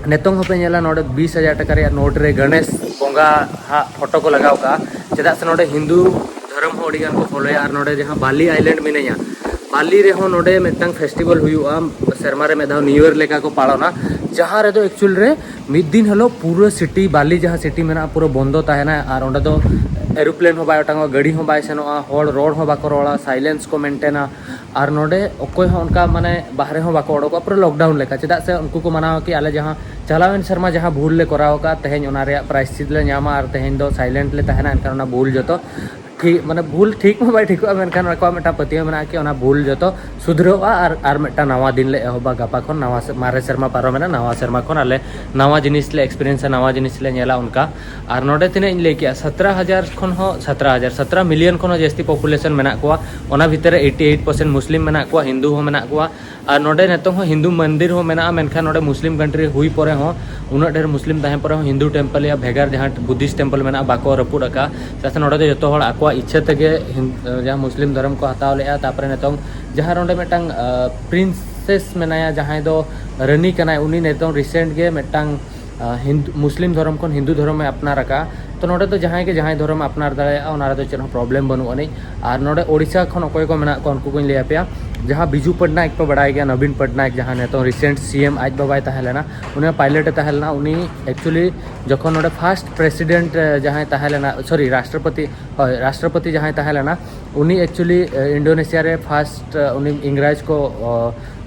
ᱱᱤᱛᱚᱝ ᱦᱚᱸᱯᱮ ᱧᱮᱞᱟ, ᱱᱚᱰᱮ ᱵᱤᱥ ᱦᱟᱡᱟᱨ ᱴᱟᱠᱟ ᱨᱮᱭᱟᱜ ᱱᱳᱴ ᱨᱮ ᱜᱚᱱᱮᱥ ᱵᱚᱸᱜᱟ ᱦᱟᱜ ᱯᱷᱳᱴᱳ ᱠᱚ ᱞᱟᱜᱟᱣ ᱠᱟᱜᱼᱟ᱾ ᱪᱮᱫᱟᱜ ᱥᱮ ᱱᱚᱰᱮ ᱦᱤᱱᱫᱩ ᱫᱷᱚᱨᱚᱢ ᱦᱚᱸ ᱟᱹᱰᱤ ᱜᱟᱱ ᱠᱚ ᱯᱷᱳᱞᱳᱭᱟ᱾ ᱟᱨ ᱱᱚᱰᱮ ᱡᱟᱦᱟᱸ ᱵᱟᱞᱤ ᱟᱭᱞᱮᱱᱰ ᱢᱤᱱᱟᱹᱧᱟ, ᱵᱟᱞᱤ ᱨᱮᱦᱚᱸ ᱱᱚᱰᱮ ᱢᱤᱫᱴᱟᱝ ᱯᱷᱮᱥᱴᱤᱵᱮᱞ ᱦᱩᱭᱩᱜᱼᱟ, ᱥᱮᱨᱢᱟ ᱨᱮ ᱢᱤᱫ ᱫᱷᱟᱣ ᱱᱤᱭᱩ ᱤᱭᱟᱨ ᱞᱮᱠᱟ ᱠᱚ ᱯᱟᱞᱚᱱᱟ, ᱡᱟᱦᱟᱸ ᱨᱮᱫᱚ ᱮᱠᱪᱩᱭᱮᱞ ᱨᱮ ᱢᱤᱫ ᱫᱤᱱ ᱦᱤᱞᱳᱜ ᱯᱩᱨᱟᱹ ᱥᱤᱴᱤ, ᱵᱟᱞᱤ ᱡᱟᱦᱟᱸ ᱥᱤᱴᱤ ᱢᱮᱱᱟᱜᱼᱟ, ᱯᱩᱨᱟᱹ ᱵᱚᱱᱫᱚ ᱛᱟᱦᱮᱱᱟ᱾ ᱟᱨ ᱚᱸᱰᱮ ᱫᱚ ᱮᱨᱳᱯᱞᱮᱱ ᱦᱚᱸ ᱵᱟᱭ ᱚᱴᱟᱝᱚᱜᱼᱟ, ᱜᱟᱹᱰᱤ ᱦᱚᱸ ᱵᱟᱭ ᱥᱮᱱᱚᱜᱼᱟ, ᱦᱚᱲ ᱨᱚᱲ ᱦᱚᱸ ᱵᱟᱠᱚ ᱨᱚᱲᱟ, ᱥᱟᱭᱞᱮᱱᱥ ᱠᱚ ᱢᱮᱱᱴᱮᱱᱟ᱾ ᱟᱨ ᱱᱚᱰᱮ ᱚᱠᱚᱭ ᱦᱚᱸ ᱚᱱᱠᱟ ᱢᱟᱱᱮ ᱵᱟᱦᱨᱮ ᱦᱚᱸ ᱵᱟᱠᱚ ᱚᱰᱚᱠᱚᱜᱼᱟ, ᱯᱩᱨᱟᱹ ᱞᱚᱠᱰᱟᱣᱩᱱ ᱞᱮᱠᱟ᱾ ᱪᱮᱫᱟᱜ ᱥᱮ ᱩᱱᱠᱩ ᱠᱚ ᱢᱟᱱᱟᱣᱟ ᱠᱤ ᱟᱞᱮ ᱡᱟᱦᱟᱸ ᱪᱟᱞᱟᱣᱮᱱ ᱥᱮᱨᱢᱟ ᱡᱟᱦᱟᱸ ᱵᱷᱩᱞ ᱞᱮ ᱠᱚᱨᱟᱣ ᱟᱠᱟᱫ, ᱛᱮᱦᱮᱧ ᱚᱱᱟ ᱨᱮᱭᱟᱜ ᱯᱨᱟᱭᱥᱪᱤᱛ ᱞᱮ ᱧᱟᱢᱟ, ᱟᱨ ᱛᱮᱦᱮᱧ ᱫᱚ ᱥᱟᱭᱞᱮᱱᱴ ᱞᱮ ᱛᱟᱦᱮᱱᱟ, ᱮᱱᱠᱷᱟᱱ ᱚᱱᱟ ᱵᱷᱩᱞ ᱡᱚᱛᱚ ᱴᱷᱤᱠ, ᱢᱟᱱᱮ ᱵᱷᱩᱞ ᱴᱷᱤᱠ ᱢᱟ ᱵᱟᱭ ᱴᱷᱤᱠᱚᱜᱼᱟ, ᱢᱮᱱᱠᱷᱟᱱ ᱟᱠᱚᱣᱟᱜ ᱢᱤᱫᱴᱟᱝ ᱯᱟᱹᱛᱭᱟᱹᱣ ᱢᱮᱱᱟᱜᱼᱟ ᱠᱤ ᱚᱱᱟ ᱵᱷᱩᱞ ᱡᱚᱛᱚ ᱥᱩᱫᱷᱨᱟᱹᱜᱼᱟ ᱟᱨ, ᱟᱨ ᱢᱤᱫᱴᱟᱝ ᱱᱟᱣᱟ ᱫᱤᱱ ᱞᱮ ᱮᱦᱚᱵᱟ᱾ ᱜᱟᱯᱟ ᱠᱷᱚᱱ ᱱᱟᱣᱟ ᱥᱮ-, ᱢᱟᱨᱮ ᱥᱮᱨᱢᱟ ᱯᱟᱨᱚᱢᱮᱱᱟ, ᱱᱟᱣᱟ ᱥᱮᱨᱢᱟ ᱠᱷᱚᱱ ᱟᱞᱮ ᱱᱟᱣᱟ ᱡᱤᱱᱤᱥ ᱞᱮ experience ᱟ, ᱱᱟᱣᱟ ᱡᱤᱱᱤᱥ ᱞᱮ ᱧᱮᱞᱟ ᱚᱱᱠᱟ᱾ ᱟᱨ ᱱᱚᱰᱮ ᱛᱤᱱᱟᱹᱜ ᱤᱧ ᱞᱟᱹᱭ ᱠᱮᱜᱼᱟ, ᱥᱟᱛᱨᱟ ᱦᱟᱡᱟᱨ ᱠᱷᱚᱱ ᱦᱚᱸ, ᱥᱟᱛᱨᱟ ᱦᱟᱡᱟᱨ, ᱥᱟᱛᱨᱟ million ᱠᱷᱚᱱ ᱦᱚᱸ ᱡᱟᱹᱥᱛᱤ population ᱢᱮᱱᱟᱜ ᱠᱚᱣᱟ᱾ ᱚᱱᱟ ᱵᱷᱤᱛᱤᱨ ᱨᱮ eighty eight percent ᱢᱩᱥᱞᱤᱢ ᱢᱮᱱᱟᱜ ᱠᱚᱣᱟ, ᱦᱤᱱᱫᱩ ᱦᱚᱸ ᱢᱮᱱᱟᱜ ᱠᱚᱣᱟ᱾ ᱟᱨ ᱱᱚᱰᱮ ᱱᱤᱛᱚᱝ ᱦᱚᱸ ᱦᱤᱱᱫᱩ ᱢᱚᱱᱫᱤᱨ ᱦᱚᱸ ᱢᱮᱱᱟᱜᱼᱟ, ᱢᱮᱱᱠᱷᱟᱱ ᱱᱚᱰᱮ ᱢᱩᱥᱞᱤᱢ country ᱦᱩᱭ ᱯᱚᱨᱮ ᱦᱚᱸ, ᱩᱱᱟᱹᱜ ᱰᱷᱮᱨ ᱢᱩᱥᱞᱤᱢ ᱛᱟᱦᱮᱸ ᱯᱚᱨᱮ ᱦᱚᱸ, ᱦᱤᱱᱫᱩ temple ᱭᱟ ᱵᱷᱮᱜᱟᱨ ᱡᱟᱦᱟᱸ Buddhist temple ᱢᱮᱱᱟᱜᱼᱟ, ᱵᱟᱠᱚ ᱨᱟᱹᱯᱩᱫ ᱟᱠᱟᱫᱼᱟ᱾ ᱪᱮᱫᱟᱜ ᱥᱮ ᱱᱚᱰᱮ ᱫᱚ ᱡᱚᱛᱚ ᱦᱚᱲ ᱟᱠᱚᱣᱟᱜ ᱤᱪᱪᱷᱟᱹ ᱛᱮᱜᱮ ᱦᱤᱱ-, ᱡᱟᱦᱟᱸ ᱢᱩᱥᱞᱤᱢ ᱫᱷᱚᱨᱚᱢ ᱠᱚ ᱦᱟᱛᱟᱣ ᱞᱮᱫᱼᱟ᱾ ᱛᱟᱨᱯᱚᱨᱮ ᱱᱤᱛᱚᱝ ᱡᱟᱦᱟᱸ ᱱᱚᱰᱮ ᱢᱤᱫᱴᱟᱝ, ᱟ, princess ᱢᱮᱱᱟᱭᱟ, ᱡᱟᱦᱟᱸᱭ ᱫᱚ ᱨᱟᱹᱱᱤ ᱠᱟᱱᱟᱭ, ᱩᱱᱤ ᱱᱤᱛᱚᱝ recent ᱜᱮ ᱢᱤᱫᱴᱟᱝ, ᱟ, ᱦᱤᱱᱫᱩ, ᱢᱩᱥᱞᱤᱢ ᱫᱷᱚᱨᱚᱢ ᱠᱷᱚᱱ ᱦᱤᱱᱫᱩ ᱫᱷᱚᱨᱚᱢᱮ ᱟᱯᱱᱟᱨ ᱟᱠᱟᱫᱼᱟ᱾ ᱛᱚ ᱱᱚᱰᱮ ᱫᱚ ᱡᱟᱦᱟᱸᱭ ᱜᱮ ᱡᱟᱦᱟᱸᱭ ᱫᱷᱚᱨᱚᱢ ᱟᱯᱱᱟᱨ ᱫᱟᱲᱮᱭᱟᱜᱼᱟ, ᱚᱱᱟ ᱨᱮᱫᱚ ᱪᱮᱫ ᱦᱚᱸ problem ᱵᱟᱹᱱᱩᱜ ᱟᱹᱱᱤᱡ᱾ ᱟᱨ ᱱᱚᱰᱮ ᱳᱰᱤᱥᱟ ᱠᱷᱚᱱ ᱚᱠᱚᱭ ᱠᱚ ᱢᱮᱱᱟᱜ ᱠᱚᱣᱟ, ᱩᱱᱠᱩ ᱠᱚᱧ ᱞᱟᱹᱭ ᱟᱯᱮᱭᱟ᱾ ᱡᱟᱦᱟᱸ ᱵᱤᱡᱩ ᱯᱚᱴᱱᱟᱭᱮᱠ ᱯᱮ ᱵᱟᱲᱟᱭ ᱜᱮᱭᱟ, ᱱᱚᱵᱤᱱ ᱯᱚᱴᱱᱟᱭᱮᱠ, ᱡᱟᱦᱟᱸ ᱱᱤᱛᱚᱝ recent C M ᱟᱡ ᱵᱟᱵᱟᱭ ᱛᱟᱦᱮᱸ ᱞᱮᱱᱟ, ᱩᱱᱤ ᱦᱚᱸ pilot ᱮ ᱛᱟᱦᱮᱸ ᱞᱮᱱᱟ᱾ ᱩᱱᱤ actually ᱡᱚᱠᱷᱚᱱ ᱱᱚᱰᱮ first president, ᱮ, ᱡᱟᱦᱟᱸᱭ ᱛᱟᱦᱮᱸ ᱞᱮᱱᱟ, sorry, ᱨᱟᱥᱴᱨᱚᱯᱚᱛᱤ, ᱦᱳᱭ, ᱨᱟᱥᱴᱨᱚᱯᱚᱛᱤ ᱡᱟᱦᱟᱸᱭ ᱛᱟᱦᱮᱸ ᱞᱮᱱᱟ, ᱩᱱᱤ actually, ᱮ, ᱤᱱᱰᱳᱱᱮᱥᱤᱭᱟ ᱨᱮ first, ᱮ, ᱩᱱᱤ ᱤᱝᱨᱟᱡᱽ ᱠᱚ, ᱚ,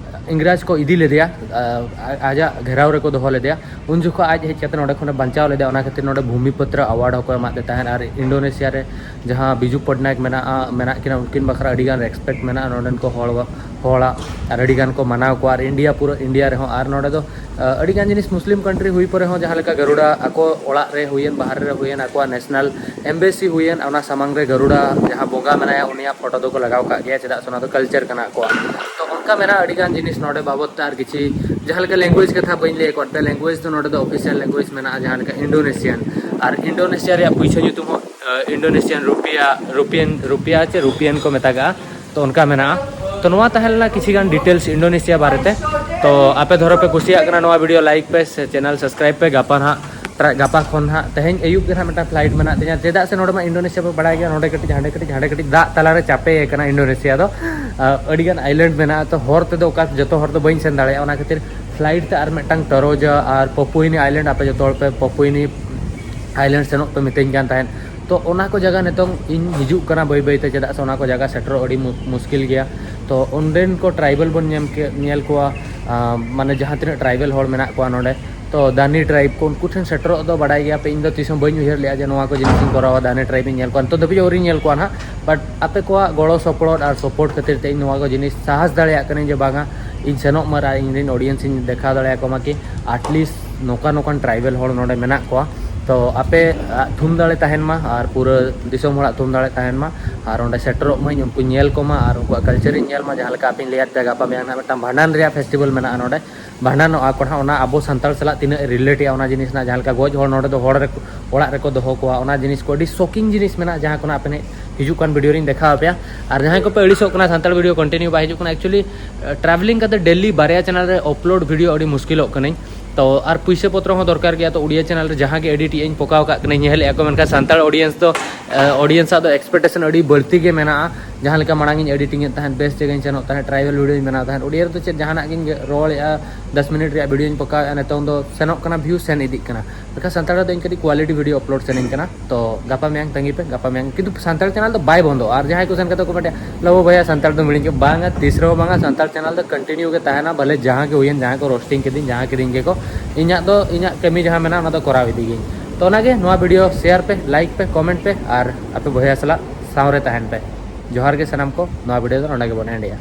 ᱤᱝᱨᱟᱡᱽ ᱠᱚ ᱤᱫᱤ ᱞᱮᱫᱮᱭᱟ, ᱟ-, ᱟᱡᱟᱜ ᱜᱷᱮᱨᱟᱣ ᱨᱮᱠᱚ ᱫᱚᱦᱚ ᱞᱮᱫᱮᱭᱟ᱾ ᱩᱱ ᱡᱚᱠᱷᱚᱱ ᱟᱡ ᱦᱮᱡ ᱠᱟᱛᱮ ᱱᱚᱰᱮ ᱠᱷᱚᱱᱮ ᱵᱟᱧᱪᱟᱣ ᱞᱮᱫᱮᱭᱟ, ᱚᱱᱟ ᱠᱷᱟᱹᱛᱤᱨ ᱱᱚᱰᱮ ᱵᱷᱩᱢᱤᱯᱩᱛᱨᱚ award ᱦᱚᱸᱠᱚ ᱮᱢᱟᱫ ᱫᱮ ᱛᱟᱦᱮᱸᱫ᱾ ᱟᱨ ᱤᱱᱰᱳᱱᱮᱥᱤᱭᱟ ᱨᱮ ᱡᱟᱦᱟᱸ ᱵᱤᱡᱩ ᱯᱚᱴᱱᱟᱭᱮᱠ ᱢᱮᱱᱟᱜᱼᱟ, ᱢᱮᱱᱟᱜ ᱠᱤᱱᱟ, ᱩᱱᱠᱤᱱ ᱵᱟᱠᱷᱨᱟ ᱟᱹᱰᱤᱜᱟᱱ respect ᱢᱮᱱᱟᱜᱼᱟ ᱱᱚᱰᱮᱱ ᱠᱚ ᱦᱚᱲ, ᱦᱚᱲᱟᱜ, ᱟᱨ ᱟᱹᱰᱤᱜᱟᱱ ᱠᱚ ᱢᱟᱱᱟᱣ ᱠᱚᱣᱟ᱾ ᱟᱨ ᱤᱱᱰᱤᱭᱟ, ᱯᱩᱨᱟᱹ ᱤᱱᱰᱤᱭᱟ ᱨᱮᱦᱚᱸ, ᱟᱨ ᱱᱚᱰᱮ ᱫᱚ, ᱟ, ᱟᱹᱰᱤᱜᱟᱱ ᱡᱤᱱᱤᱥ ᱢᱩᱥᱞᱤᱢ country ᱦᱩᱭ ᱯᱚᱨᱮ ᱦᱚᱸ, ᱡᱟᱦᱟᱸ ᱞᱮᱠᱟ ᱜᱟᱨᱩᱰᱟ ᱟᱠᱚ ᱚᱲᱟᱜ ᱨᱮ ᱦᱩᱭᱮᱱ, ᱵᱟᱦᱨᱮ ᱨᱮ ᱦᱩᱭᱮᱱ, ᱟᱠᱚᱣᱟᱜ national embassy ᱦᱩᱭᱮᱱ, ᱚᱱᱟ ᱥᱟᱢᱟᱝ ᱨᱮ ᱜᱟᱨᱩᱰᱟ ᱡᱟᱦᱟᱸ ᱵᱚᱸᱜᱟ ᱢᱮᱱᱟᱭᱟ, ᱩᱱᱤᱭᱟᱜ photo ᱫᱚᱠᱚ ᱞᱟᱜᱟᱣ ᱠᱟᱜ ᱜᱮᱭᱟ, ᱪᱮᱫᱟᱜ ᱥᱮ ᱚᱱᱟ ᱫᱚ culture ᱠᱟᱱᱟ ᱟᱠᱚᱣᱟᱜ᱾ ᱛᱚ ᱚᱱᱠᱟ ᱢᱮᱱᱟᱜᱼᱟ ᱟᱹᱰᱤᱜᱟᱱ ᱡᱤᱱᱤᱥ ᱱᱚᱰᱮ ᱵᱟᱵᱚᱫ ᱛᱮ᱾ ᱟᱨ ᱠᱤᱪᱷᱤ ᱡᱟᱦᱟᱸ ᱞᱮᱠᱟ language ᱠᱟᱛᱷᱟ ᱵᱟᱹᱧ ᱞᱟᱹᱭ ᱟᱠᱟᱫ ᱯᱮ, language ᱫᱚ ᱱᱚᱰᱮ ᱫᱚ official language ᱢᱮᱱᱟᱜᱼᱟ, ᱡᱟᱦᱟᱸ ᱞᱮᱠᱟ Indonesian᱾ ᱟᱨ ᱤᱱᱰᱳᱱᱮᱥᱤᱭᱟ ᱨᱮᱭᱟᱜ ᱯᱩᱭᱥᱟᱹ ᱧᱩᱛᱩᱢ ᱦᱚᱸ, ᱟ, Indonesian ᱨᱩᱯᱤᱭᱟ, ᱨᱩᱯᱤᱭᱟᱱ, ᱨᱩᱯᱤᱭᱟ ᱪᱮ ᱨᱩᱯᱤᱭᱟᱱ ᱠᱚ ᱢᱮᱛᱟᱜᱟᱜᱼᱟ᱾ ᱛᱚ ᱚᱱᱠᱟ ᱢᱮᱱᱟᱜᱼᱟ᱾ ᱛᱚ ᱱᱚᱣᱟ ᱛᱟᱦᱮᱸ ᱞᱮᱱᱟ ᱠᱤᱪᱷᱤ ᱜᱟᱱ details ᱤᱱᱰᱳᱱᱮᱥᱤᱭᱟ ᱵᱟᱨᱮᱛᱮ᱾ ᱛᱚ ᱟᱯᱮ ᱫᱷᱚᱨᱚ ᱯᱮ ᱠᱩᱥᱤᱭᱟᱜ ᱠᱟᱱᱟ ᱱᱚᱣᱟ video, like ᱯᱮ ᱥᱮ channel subscribe ᱯᱮ᱾ ᱜᱟᱯᱟ ᱱᱟᱦᱟᱜ, ᱛᱨᱟ-, ᱜᱟᱯᱟ ᱠᱷᱚᱱ ᱱᱟᱦᱟᱜ, ᱛᱮᱦᱮᱧ ᱟᱹᱭᱩᱵ ᱜᱮ ᱱᱟᱦᱟᱜ ᱢᱤᱫᱴᱟᱝ flight ᱢᱮᱱᱟᱜ ᱛᱤᱧᱟ, ᱪᱮᱫᱟᱜ ᱥᱮ ᱱᱚᱰᱮ ᱢᱟ ᱤᱱᱰᱳᱱᱮᱥᱤᱭᱟ ᱯᱮ ᱵᱟᱲᱟᱭ ᱜᱮᱭᱟ, ᱱᱚᱰᱮ ᱠᱟᱹᱴᱤᱡ, ᱦᱟᱸᱰᱮ ᱠᱟᱹᱴᱤᱡ, ᱦᱟᱸᱰᱮ ᱠᱟᱹᱴᱤᱡ ᱫᱟᱜ ᱛᱟᱞᱟᱨᱮ ᱪᱟᱯᱮ ᱟᱠᱟᱱᱟ ᱤᱱᱰᱳᱱᱮᱥᱤᱭᱟ ᱫᱚ᱾ ᱟ, ᱟᱹᱰᱤᱜᱟᱱ island ᱢᱮᱱᱟᱜᱼᱟ, ᱛᱚ ᱦᱚᱨ ᱛᱮᱫᱚ ᱚᱠᱟ ᱡᱚᱛᱚ ᱦᱚᱨ ᱫᱚ ᱵᱟᱹᱧ ᱥᱮᱱ ᱫᱟᱲᱮᱭᱟᱜᱼᱟ, ᱚᱱᱟ ᱠᱷᱟᱹᱛᱤᱨ flight ᱛᱮ ᱟᱨ ᱢᱤᱫᱴᱟᱝ ᱴᱚᱨᱳᱡᱟ ᱟᱨ ᱯᱚᱯᱩᱭᱱᱤ island, ᱟᱯᱮ ᱡᱚᱛᱚ ᱦᱚᱲ ᱯᱮ ᱯᱚᱯᱩᱭᱱᱤ island ᱥᱮᱱᱚᱜ ᱯᱮ ᱢᱤᱛᱟᱹᱧ ᱠᱟᱱ ᱛᱟᱦᱮᱸᱫ᱾ ᱛᱚ ᱚᱱᱟ ᱠᱚ ᱡᱟᱭᱜᱟ ᱱᱤᱛᱚᱝ ᱤᱧ ᱦᱤᱡᱩᱜ ᱠᱟᱱᱟ ᱵᱟᱹᱭ ᱵᱟᱹᱭ ᱛᱮ, ᱪᱮᱫᱟᱜ ᱥᱮ ᱚᱱᱟ ᱠᱚ ᱡᱟᱭᱜᱟ ᱥᱮᱴᱮᱨᱚᱜ ᱟᱹᱰᱤ ᱢᱩ-, ᱢᱩᱥᱠᱤᱞ ᱜᱮᱭᱟ᱾ ᱛᱚ ᱚᱸᱰᱮᱱ ᱠᱚ tribal ᱵᱚᱱ ᱧᱮᱞ ᱠᱮ-, ᱧᱮᱞ ᱠᱚᱣᱟ, ᱟᱸ, ᱢᱟᱱᱮ ᱡᱟᱦᱟᱸ ᱛᱤᱱᱟᱹᱜ tribal ᱦᱚᱲ ᱢᱮᱱᱟᱜ ᱠᱚᱣᱟ ᱱᱚᱰᱮ, ᱛᱚ ᱫᱟᱱᱤ ᱴᱨᱟᱭᱤᱵᱽ ᱠᱚ, ᱩᱱᱠᱩ ᱴᱷᱮᱱ ᱥᱮᱴᱮᱨᱚᱜ ᱫᱚ ᱵᱟᱰᱟᱭ ᱜᱮᱭᱟ ᱯᱮ, ᱤᱧ ᱫᱚ ᱛᱤᱥ ᱦᱚᱸ ᱵᱟᱹᱧ ᱩᱭᱦᱟᱹᱨ ᱞᱮᱜᱼᱟ ᱡᱮ ᱱᱚᱣᱟ ᱠᱚ ᱡᱤᱱᱤᱥ ᱤᱧ ᱠᱚᱨᱟᱣᱟ, ᱫᱟᱱᱤ ᱴᱨᱟᱭᱤᱵᱽ ᱤᱧ ᱧᱮᱞ ᱠᱚᱣᱟ, ᱱᱤᱛᱚᱜ ᱫᱷᱟᱹᱵᱤᱡ ᱟᱹᱣᱨᱤᱧ ᱧᱮᱞ ᱠᱚᱣᱟ ᱱᱟᱦᱟᱜ᱾ ᱵᱟᱴ ᱟᱯᱮ ᱠᱚᱣᱟᱜ ᱜᱚᱲᱚ ᱥᱚᱯᱚᱦᱚᱫ ᱟᱨ ᱥᱟᱯᱳᱨᱴ ᱠᱷᱟᱹᱛᱤᱨ ᱛᱮ ᱤᱧ ᱱᱚᱣᱟ ᱠᱚ ᱡᱤᱱᱤᱥ ᱥᱟᱦᱟᱥ ᱫᱟᱲᱮᱭᱟᱜ ᱠᱟᱹᱱᱟᱹᱧ ᱡᱮ ᱵᱟᱝᱟ, ᱤᱧ ᱥᱮᱱᱚᱜ ᱢᱟ ᱟᱨ ᱤᱧ ᱨᱮᱱ ᱚᱰᱤᱭᱮᱱᱥ ᱤᱧ ᱫᱮᱠᱷᱟᱣ ᱫᱟᱲᱮᱭᱟᱠᱚ ᱢᱟ ᱠᱤ ᱟᱴᱞᱤᱥᱴ ᱱᱚᱝᱠᱟ ᱱᱚᱝᱠᱟᱱ ᱴᱨᱟᱭᱵᱮᱞ ᱦᱚᱲ ᱱᱚᱰᱮ ᱢᱮᱱᱟᱜ ᱠᱚᱣᱟ᱾ ᱛᱚ ᱟᱯᱮ ᱟᱜ ᱛᱷᱩᱢ ᱫᱟᱲᱮ ᱛᱟᱦᱮᱱ ᱢᱟ ᱟᱨ ᱯᱩᱨᱟᱹ ᱫᱤᱥᱚᱢ ᱦᱚᱲᱟᱜ ᱛᱷᱩᱢ ᱫᱟᱲᱮ ᱛᱟᱦᱮᱱ ᱢᱟ, ᱟᱨ ᱚᱸᱰᱮ ᱥᱮᱴᱮᱨᱚᱜ ᱢᱟᱹᱧ, ᱩᱱᱠᱩ ᱧᱮᱞ ᱠᱚᱢᱟ ᱟᱨ ᱩᱱᱠᱩᱣᱟᱜ ᱠᱟᱞᱪᱟᱨ ᱤᱧ ᱧᱮᱞ ᱢᱟ᱾ ᱡᱟᱦᱟᱸ ᱞᱮᱠᱟ ᱟᱯᱮᱧ ᱞᱟᱹᱭᱟᱫ ᱯᱮᱭᱟ, ᱜᱟᱯᱟ ᱢᱮᱭᱟᱝ ᱱᱟᱦᱟᱜ ᱢᱤᱫᱴᱟᱝ ᱵᱷᱟᱸᱰᱟᱱ ᱨᱮᱭᱟᱜ ᱯᱷᱮᱥᱴᱤᱵᱷᱟᱞ ᱢᱮᱱᱟᱜᱼᱟ ᱱᱚᱰᱮ, ᱵᱷᱟᱸᱰᱟᱱᱚᱜᱼᱟ ᱠᱚ ᱱᱟᱦᱟᱜ, ᱚᱱᱟ ᱟᱵᱚ ᱥᱟᱱᱛᱟᱲ ᱥᱟᱞᱟᱜ ᱛᱤᱱᱟᱹᱜ ᱨᱤᱞᱮᱴᱮᱜᱼᱟ ᱚᱱᱟ ᱡᱤᱱᱤᱥ ᱨᱮᱱᱟᱜ, ᱡᱟᱦᱟᱸ ᱞᱮᱠᱟ ᱜᱚᱡ ᱦᱚᱲ ᱱᱚᱰᱮ ᱫᱚ ᱦᱚᱲ ᱨᱮ, ᱚᱲᱟᱜ ᱨᱮᱠᱚ ᱫᱚᱦᱚ ᱠᱚᱣᱟ, ᱚᱱᱟ ᱡᱤᱱᱤᱥ ᱠᱚ ᱟᱹᱰᱤ ᱥᱚᱠᱤᱝ ᱡᱤᱱᱤᱥ ᱢᱮᱱᱟᱜᱼᱟ, ᱡᱟᱦᱟᱸ ᱠᱚ ᱱᱟᱦᱟᱜ ᱟᱯᱮ ᱱᱟᱦᱟᱜ ᱦᱤᱡᱩᱜ ᱠᱟᱱ ᱵᱷᱤᱰᱤᱭᱳ ᱨᱤᱧ ᱫᱮᱠᱷᱟᱣ ᱟᱯᱮᱭᱟ᱾ ᱟᱨ ᱡᱟᱦᱟᱸᱭ ᱠᱚᱯᱮ ᱟᱹᱲᱤᱥᱚᱜ ᱠᱟᱱᱟ ᱥᱟᱱᱛᱟᱲ ᱵᱷᱤᱰᱤᱭᱳ ᱠᱚᱱᱴᱤᱱᱤᱭᱩ ᱵᱟᱭ ᱦᱤᱡᱩᱜ ᱠᱟᱱᱟ, ᱮᱠᱪᱩᱭᱮᱞᱤ ᱴᱨᱟᱵᱷᱮᱞᱤᱝ ᱠᱟᱛᱮ ᱰᱮᱞᱤ ᱵᱟᱨᱭᱟ ᱪᱮᱱᱮᱞ ᱨᱮ ᱟᱯᱞᱳᱰ ᱵᱷᱤᱰᱤᱭᱳ ᱟᱹᱰᱤ ᱢᱩᱥᱠᱤᱞᱚᱜ ᱠᱟᱹᱱᱟᱹᱧ᱾ ᱛᱚ ᱟᱨ ᱯᱩᱭᱥᱟᱹ ᱯᱚᱛᱨᱚ ᱦᱚᱸ ᱫᱚᱨᱠᱟᱨ ᱜᱮᱭᱟ, ᱛᱚ ᱩᱲᱤᱭᱟ ᱪᱮᱱᱮᱞ ᱨᱮ ᱡᱟᱦᱟᱸ ᱜᱮ ᱮᱰᱤᱴ ᱮᱜ ᱟᱹᱧ ᱯᱚᱠᱟᱣ ᱠᱟᱜ ᱠᱟᱹᱱᱟᱹᱧ, ᱧᱮᱞᱮᱜᱼᱟ ᱠᱚ, ᱢᱮᱱᱠᱷᱟᱱ ᱥᱟᱱᱛᱟᱲ ᱚᱰᱤᱭᱮᱱᱥ ᱫᱚ, ᱚᱰᱤᱭᱮᱱᱥ ᱟᱜ ᱫᱚ ᱮᱠᱥᱯᱮᱠᱴᱮᱥᱚᱱ ᱟᱹᱰᱤ ᱵᱟᱹᱲᱛᱤ ᱜᱮ ᱢᱮᱱᱟᱜᱼᱟ᱾ ᱡᱟᱦᱟᱸ ᱞᱮᱠᱟ ᱢᱟᱲᱟᱝ ᱤᱧ ᱮᱰᱤᱴᱤᱝ ᱮᱫ ᱛᱟᱦᱮᱸᱫ, ᱵᱮᱥ ᱡᱟᱭᱜᱟᱧ ᱥᱮᱱᱚᱜ ᱛᱟᱦᱮᱸᱫ, ᱴᱨᱟᱭᱵᱮᱞ ᱵᱷᱤᱰᱤᱭᱳᱧ ᱵᱮᱱᱟᱣ ᱛᱟᱦᱮᱸᱫ, ᱩᱲᱤᱭᱟ ᱨᱮᱫᱚ ᱪᱮᱫ ᱡᱟᱦᱟᱱᱟᱜ ᱜᱤᱧ ᱨᱚᱲᱮᱜᱼᱟ, ᱫᱚᱥ ᱢᱤᱱᱤᱴ ᱨᱮᱭᱟᱜ ᱵᱷᱤᱰᱤᱭᱳᱧ ᱯᱚᱠᱟᱣᱮᱜᱼᱟ, ᱱᱤᱛᱚᱝ ᱫᱚ ᱥᱮᱱᱚᱜ ᱠᱟᱱᱟ, ᱵᱷᱤᱭᱩ ᱥᱮᱱ ᱤᱫᱤᱜ ᱠᱟᱱᱟ᱾ ᱢᱮᱱᱠᱷᱟᱱ ᱥᱟᱱᱛᱟᱲ ᱫᱚ ᱤᱧ ᱠᱟᱹᱴᱤᱡ ᱠᱣᱟᱞᱤᱴᱤ ᱵᱷᱤᱰᱤᱭᱳ ᱟᱯᱞᱳᱰ ᱥᱟᱱᱟᱧ ᱠᱟᱱᱟ᱾ ᱛᱚ ᱜᱟᱯᱟ ᱢᱮᱭᱟᱝ ᱛᱟᱺᱜᱤ ᱯᱮ, ᱜᱟᱯᱟ ᱢᱮᱭᱟᱝ᱾ ᱠᱤᱱᱛᱩ ᱥᱟᱱᱛᱟᱲ ᱪᱮᱱᱮᱞ ᱫᱚ ᱵᱟᱭ ᱵᱚᱱᱫᱚᱜᱼᱟ᱾ ᱟᱨ ᱡᱟᱦᱟᱸᱭ ᱠᱚ ᱥᱮᱱ ᱠᱟᱛᱮ ᱠᱚ ᱢᱮᱱᱟ, "ᱞᱟᱵᱩ ᱵᱷᱟᱭᱟ, ᱥᱟᱱᱛᱟᱲ ᱫᱚ ᱢᱤᱲᱤᱧ ᱠᱮᱫ", ᱵᱟᱝᱟ, ᱛᱤᱥ ᱨᱮᱦᱚᱸ ᱵᱟᱝᱟ᱾ ᱥᱟᱱᱛᱟᱲ ᱪᱮᱱᱮᱞ ᱫᱚ ᱠᱚᱱᱴᱤᱱᱤᱭᱩ ᱜᱮ ᱛᱟᱦᱮᱱᱟ, ᱵᱷᱟᱞᱮ ᱡᱟᱦᱟᱸ ᱜᱮ ᱦᱩᱭᱮᱱ, ᱡᱟᱦᱟᱸᱭ ᱠᱚ ᱨᱳᱥᱴᱤᱝ ᱠᱤᱫᱤᱧ, ᱡᱟᱦᱟᱸ ᱠᱤᱫᱤᱧ ᱜᱮᱠᱚ, ᱤᱧᱟᱹᱜ ᱫᱚ ᱤᱧᱟᱹᱜ ᱠᱟᱹᱢᱤ ᱡᱟᱦᱟᱸ ᱢᱮᱱᱟᱜᱼᱟ ᱚᱱᱟ ᱫᱚ ᱠᱚᱨᱟᱣ ᱤᱫᱤ ᱜᱤᱭᱟᱹᱧ᱾ ᱛᱚ ᱚᱱᱟᱜᱮ, ᱱᱚᱣᱟ ᱵᱷᱤᱰᱤᱭᱳ ᱥᱮᱭᱟᱨ ᱯᱮ, ᱞᱟᱭᱤᱠ ᱯᱮ, ᱠᱚᱢᱮᱱᱴ ᱯᱮ ᱟᱨ ᱟᱯᱮ ᱵᱚᱭᱦᱟ ᱥᱟᱞᱟᱜ ᱥᱟᱶᱨᱮ ᱛᱟᱦᱮᱱ ᱯᱮ᱾ ᱡᱚᱦᱟᱨ ᱜᱮ ᱥᱟᱱᱟᱢ ᱠᱚ, ᱱᱚᱣᱟ ᱵᱷᱤᱰᱤᱭᱳ ᱫᱚ ᱱᱚᱰᱮ ᱜᱮᱵᱚᱱ ᱮᱱᱰ ᱮᱜᱼᱟ᱾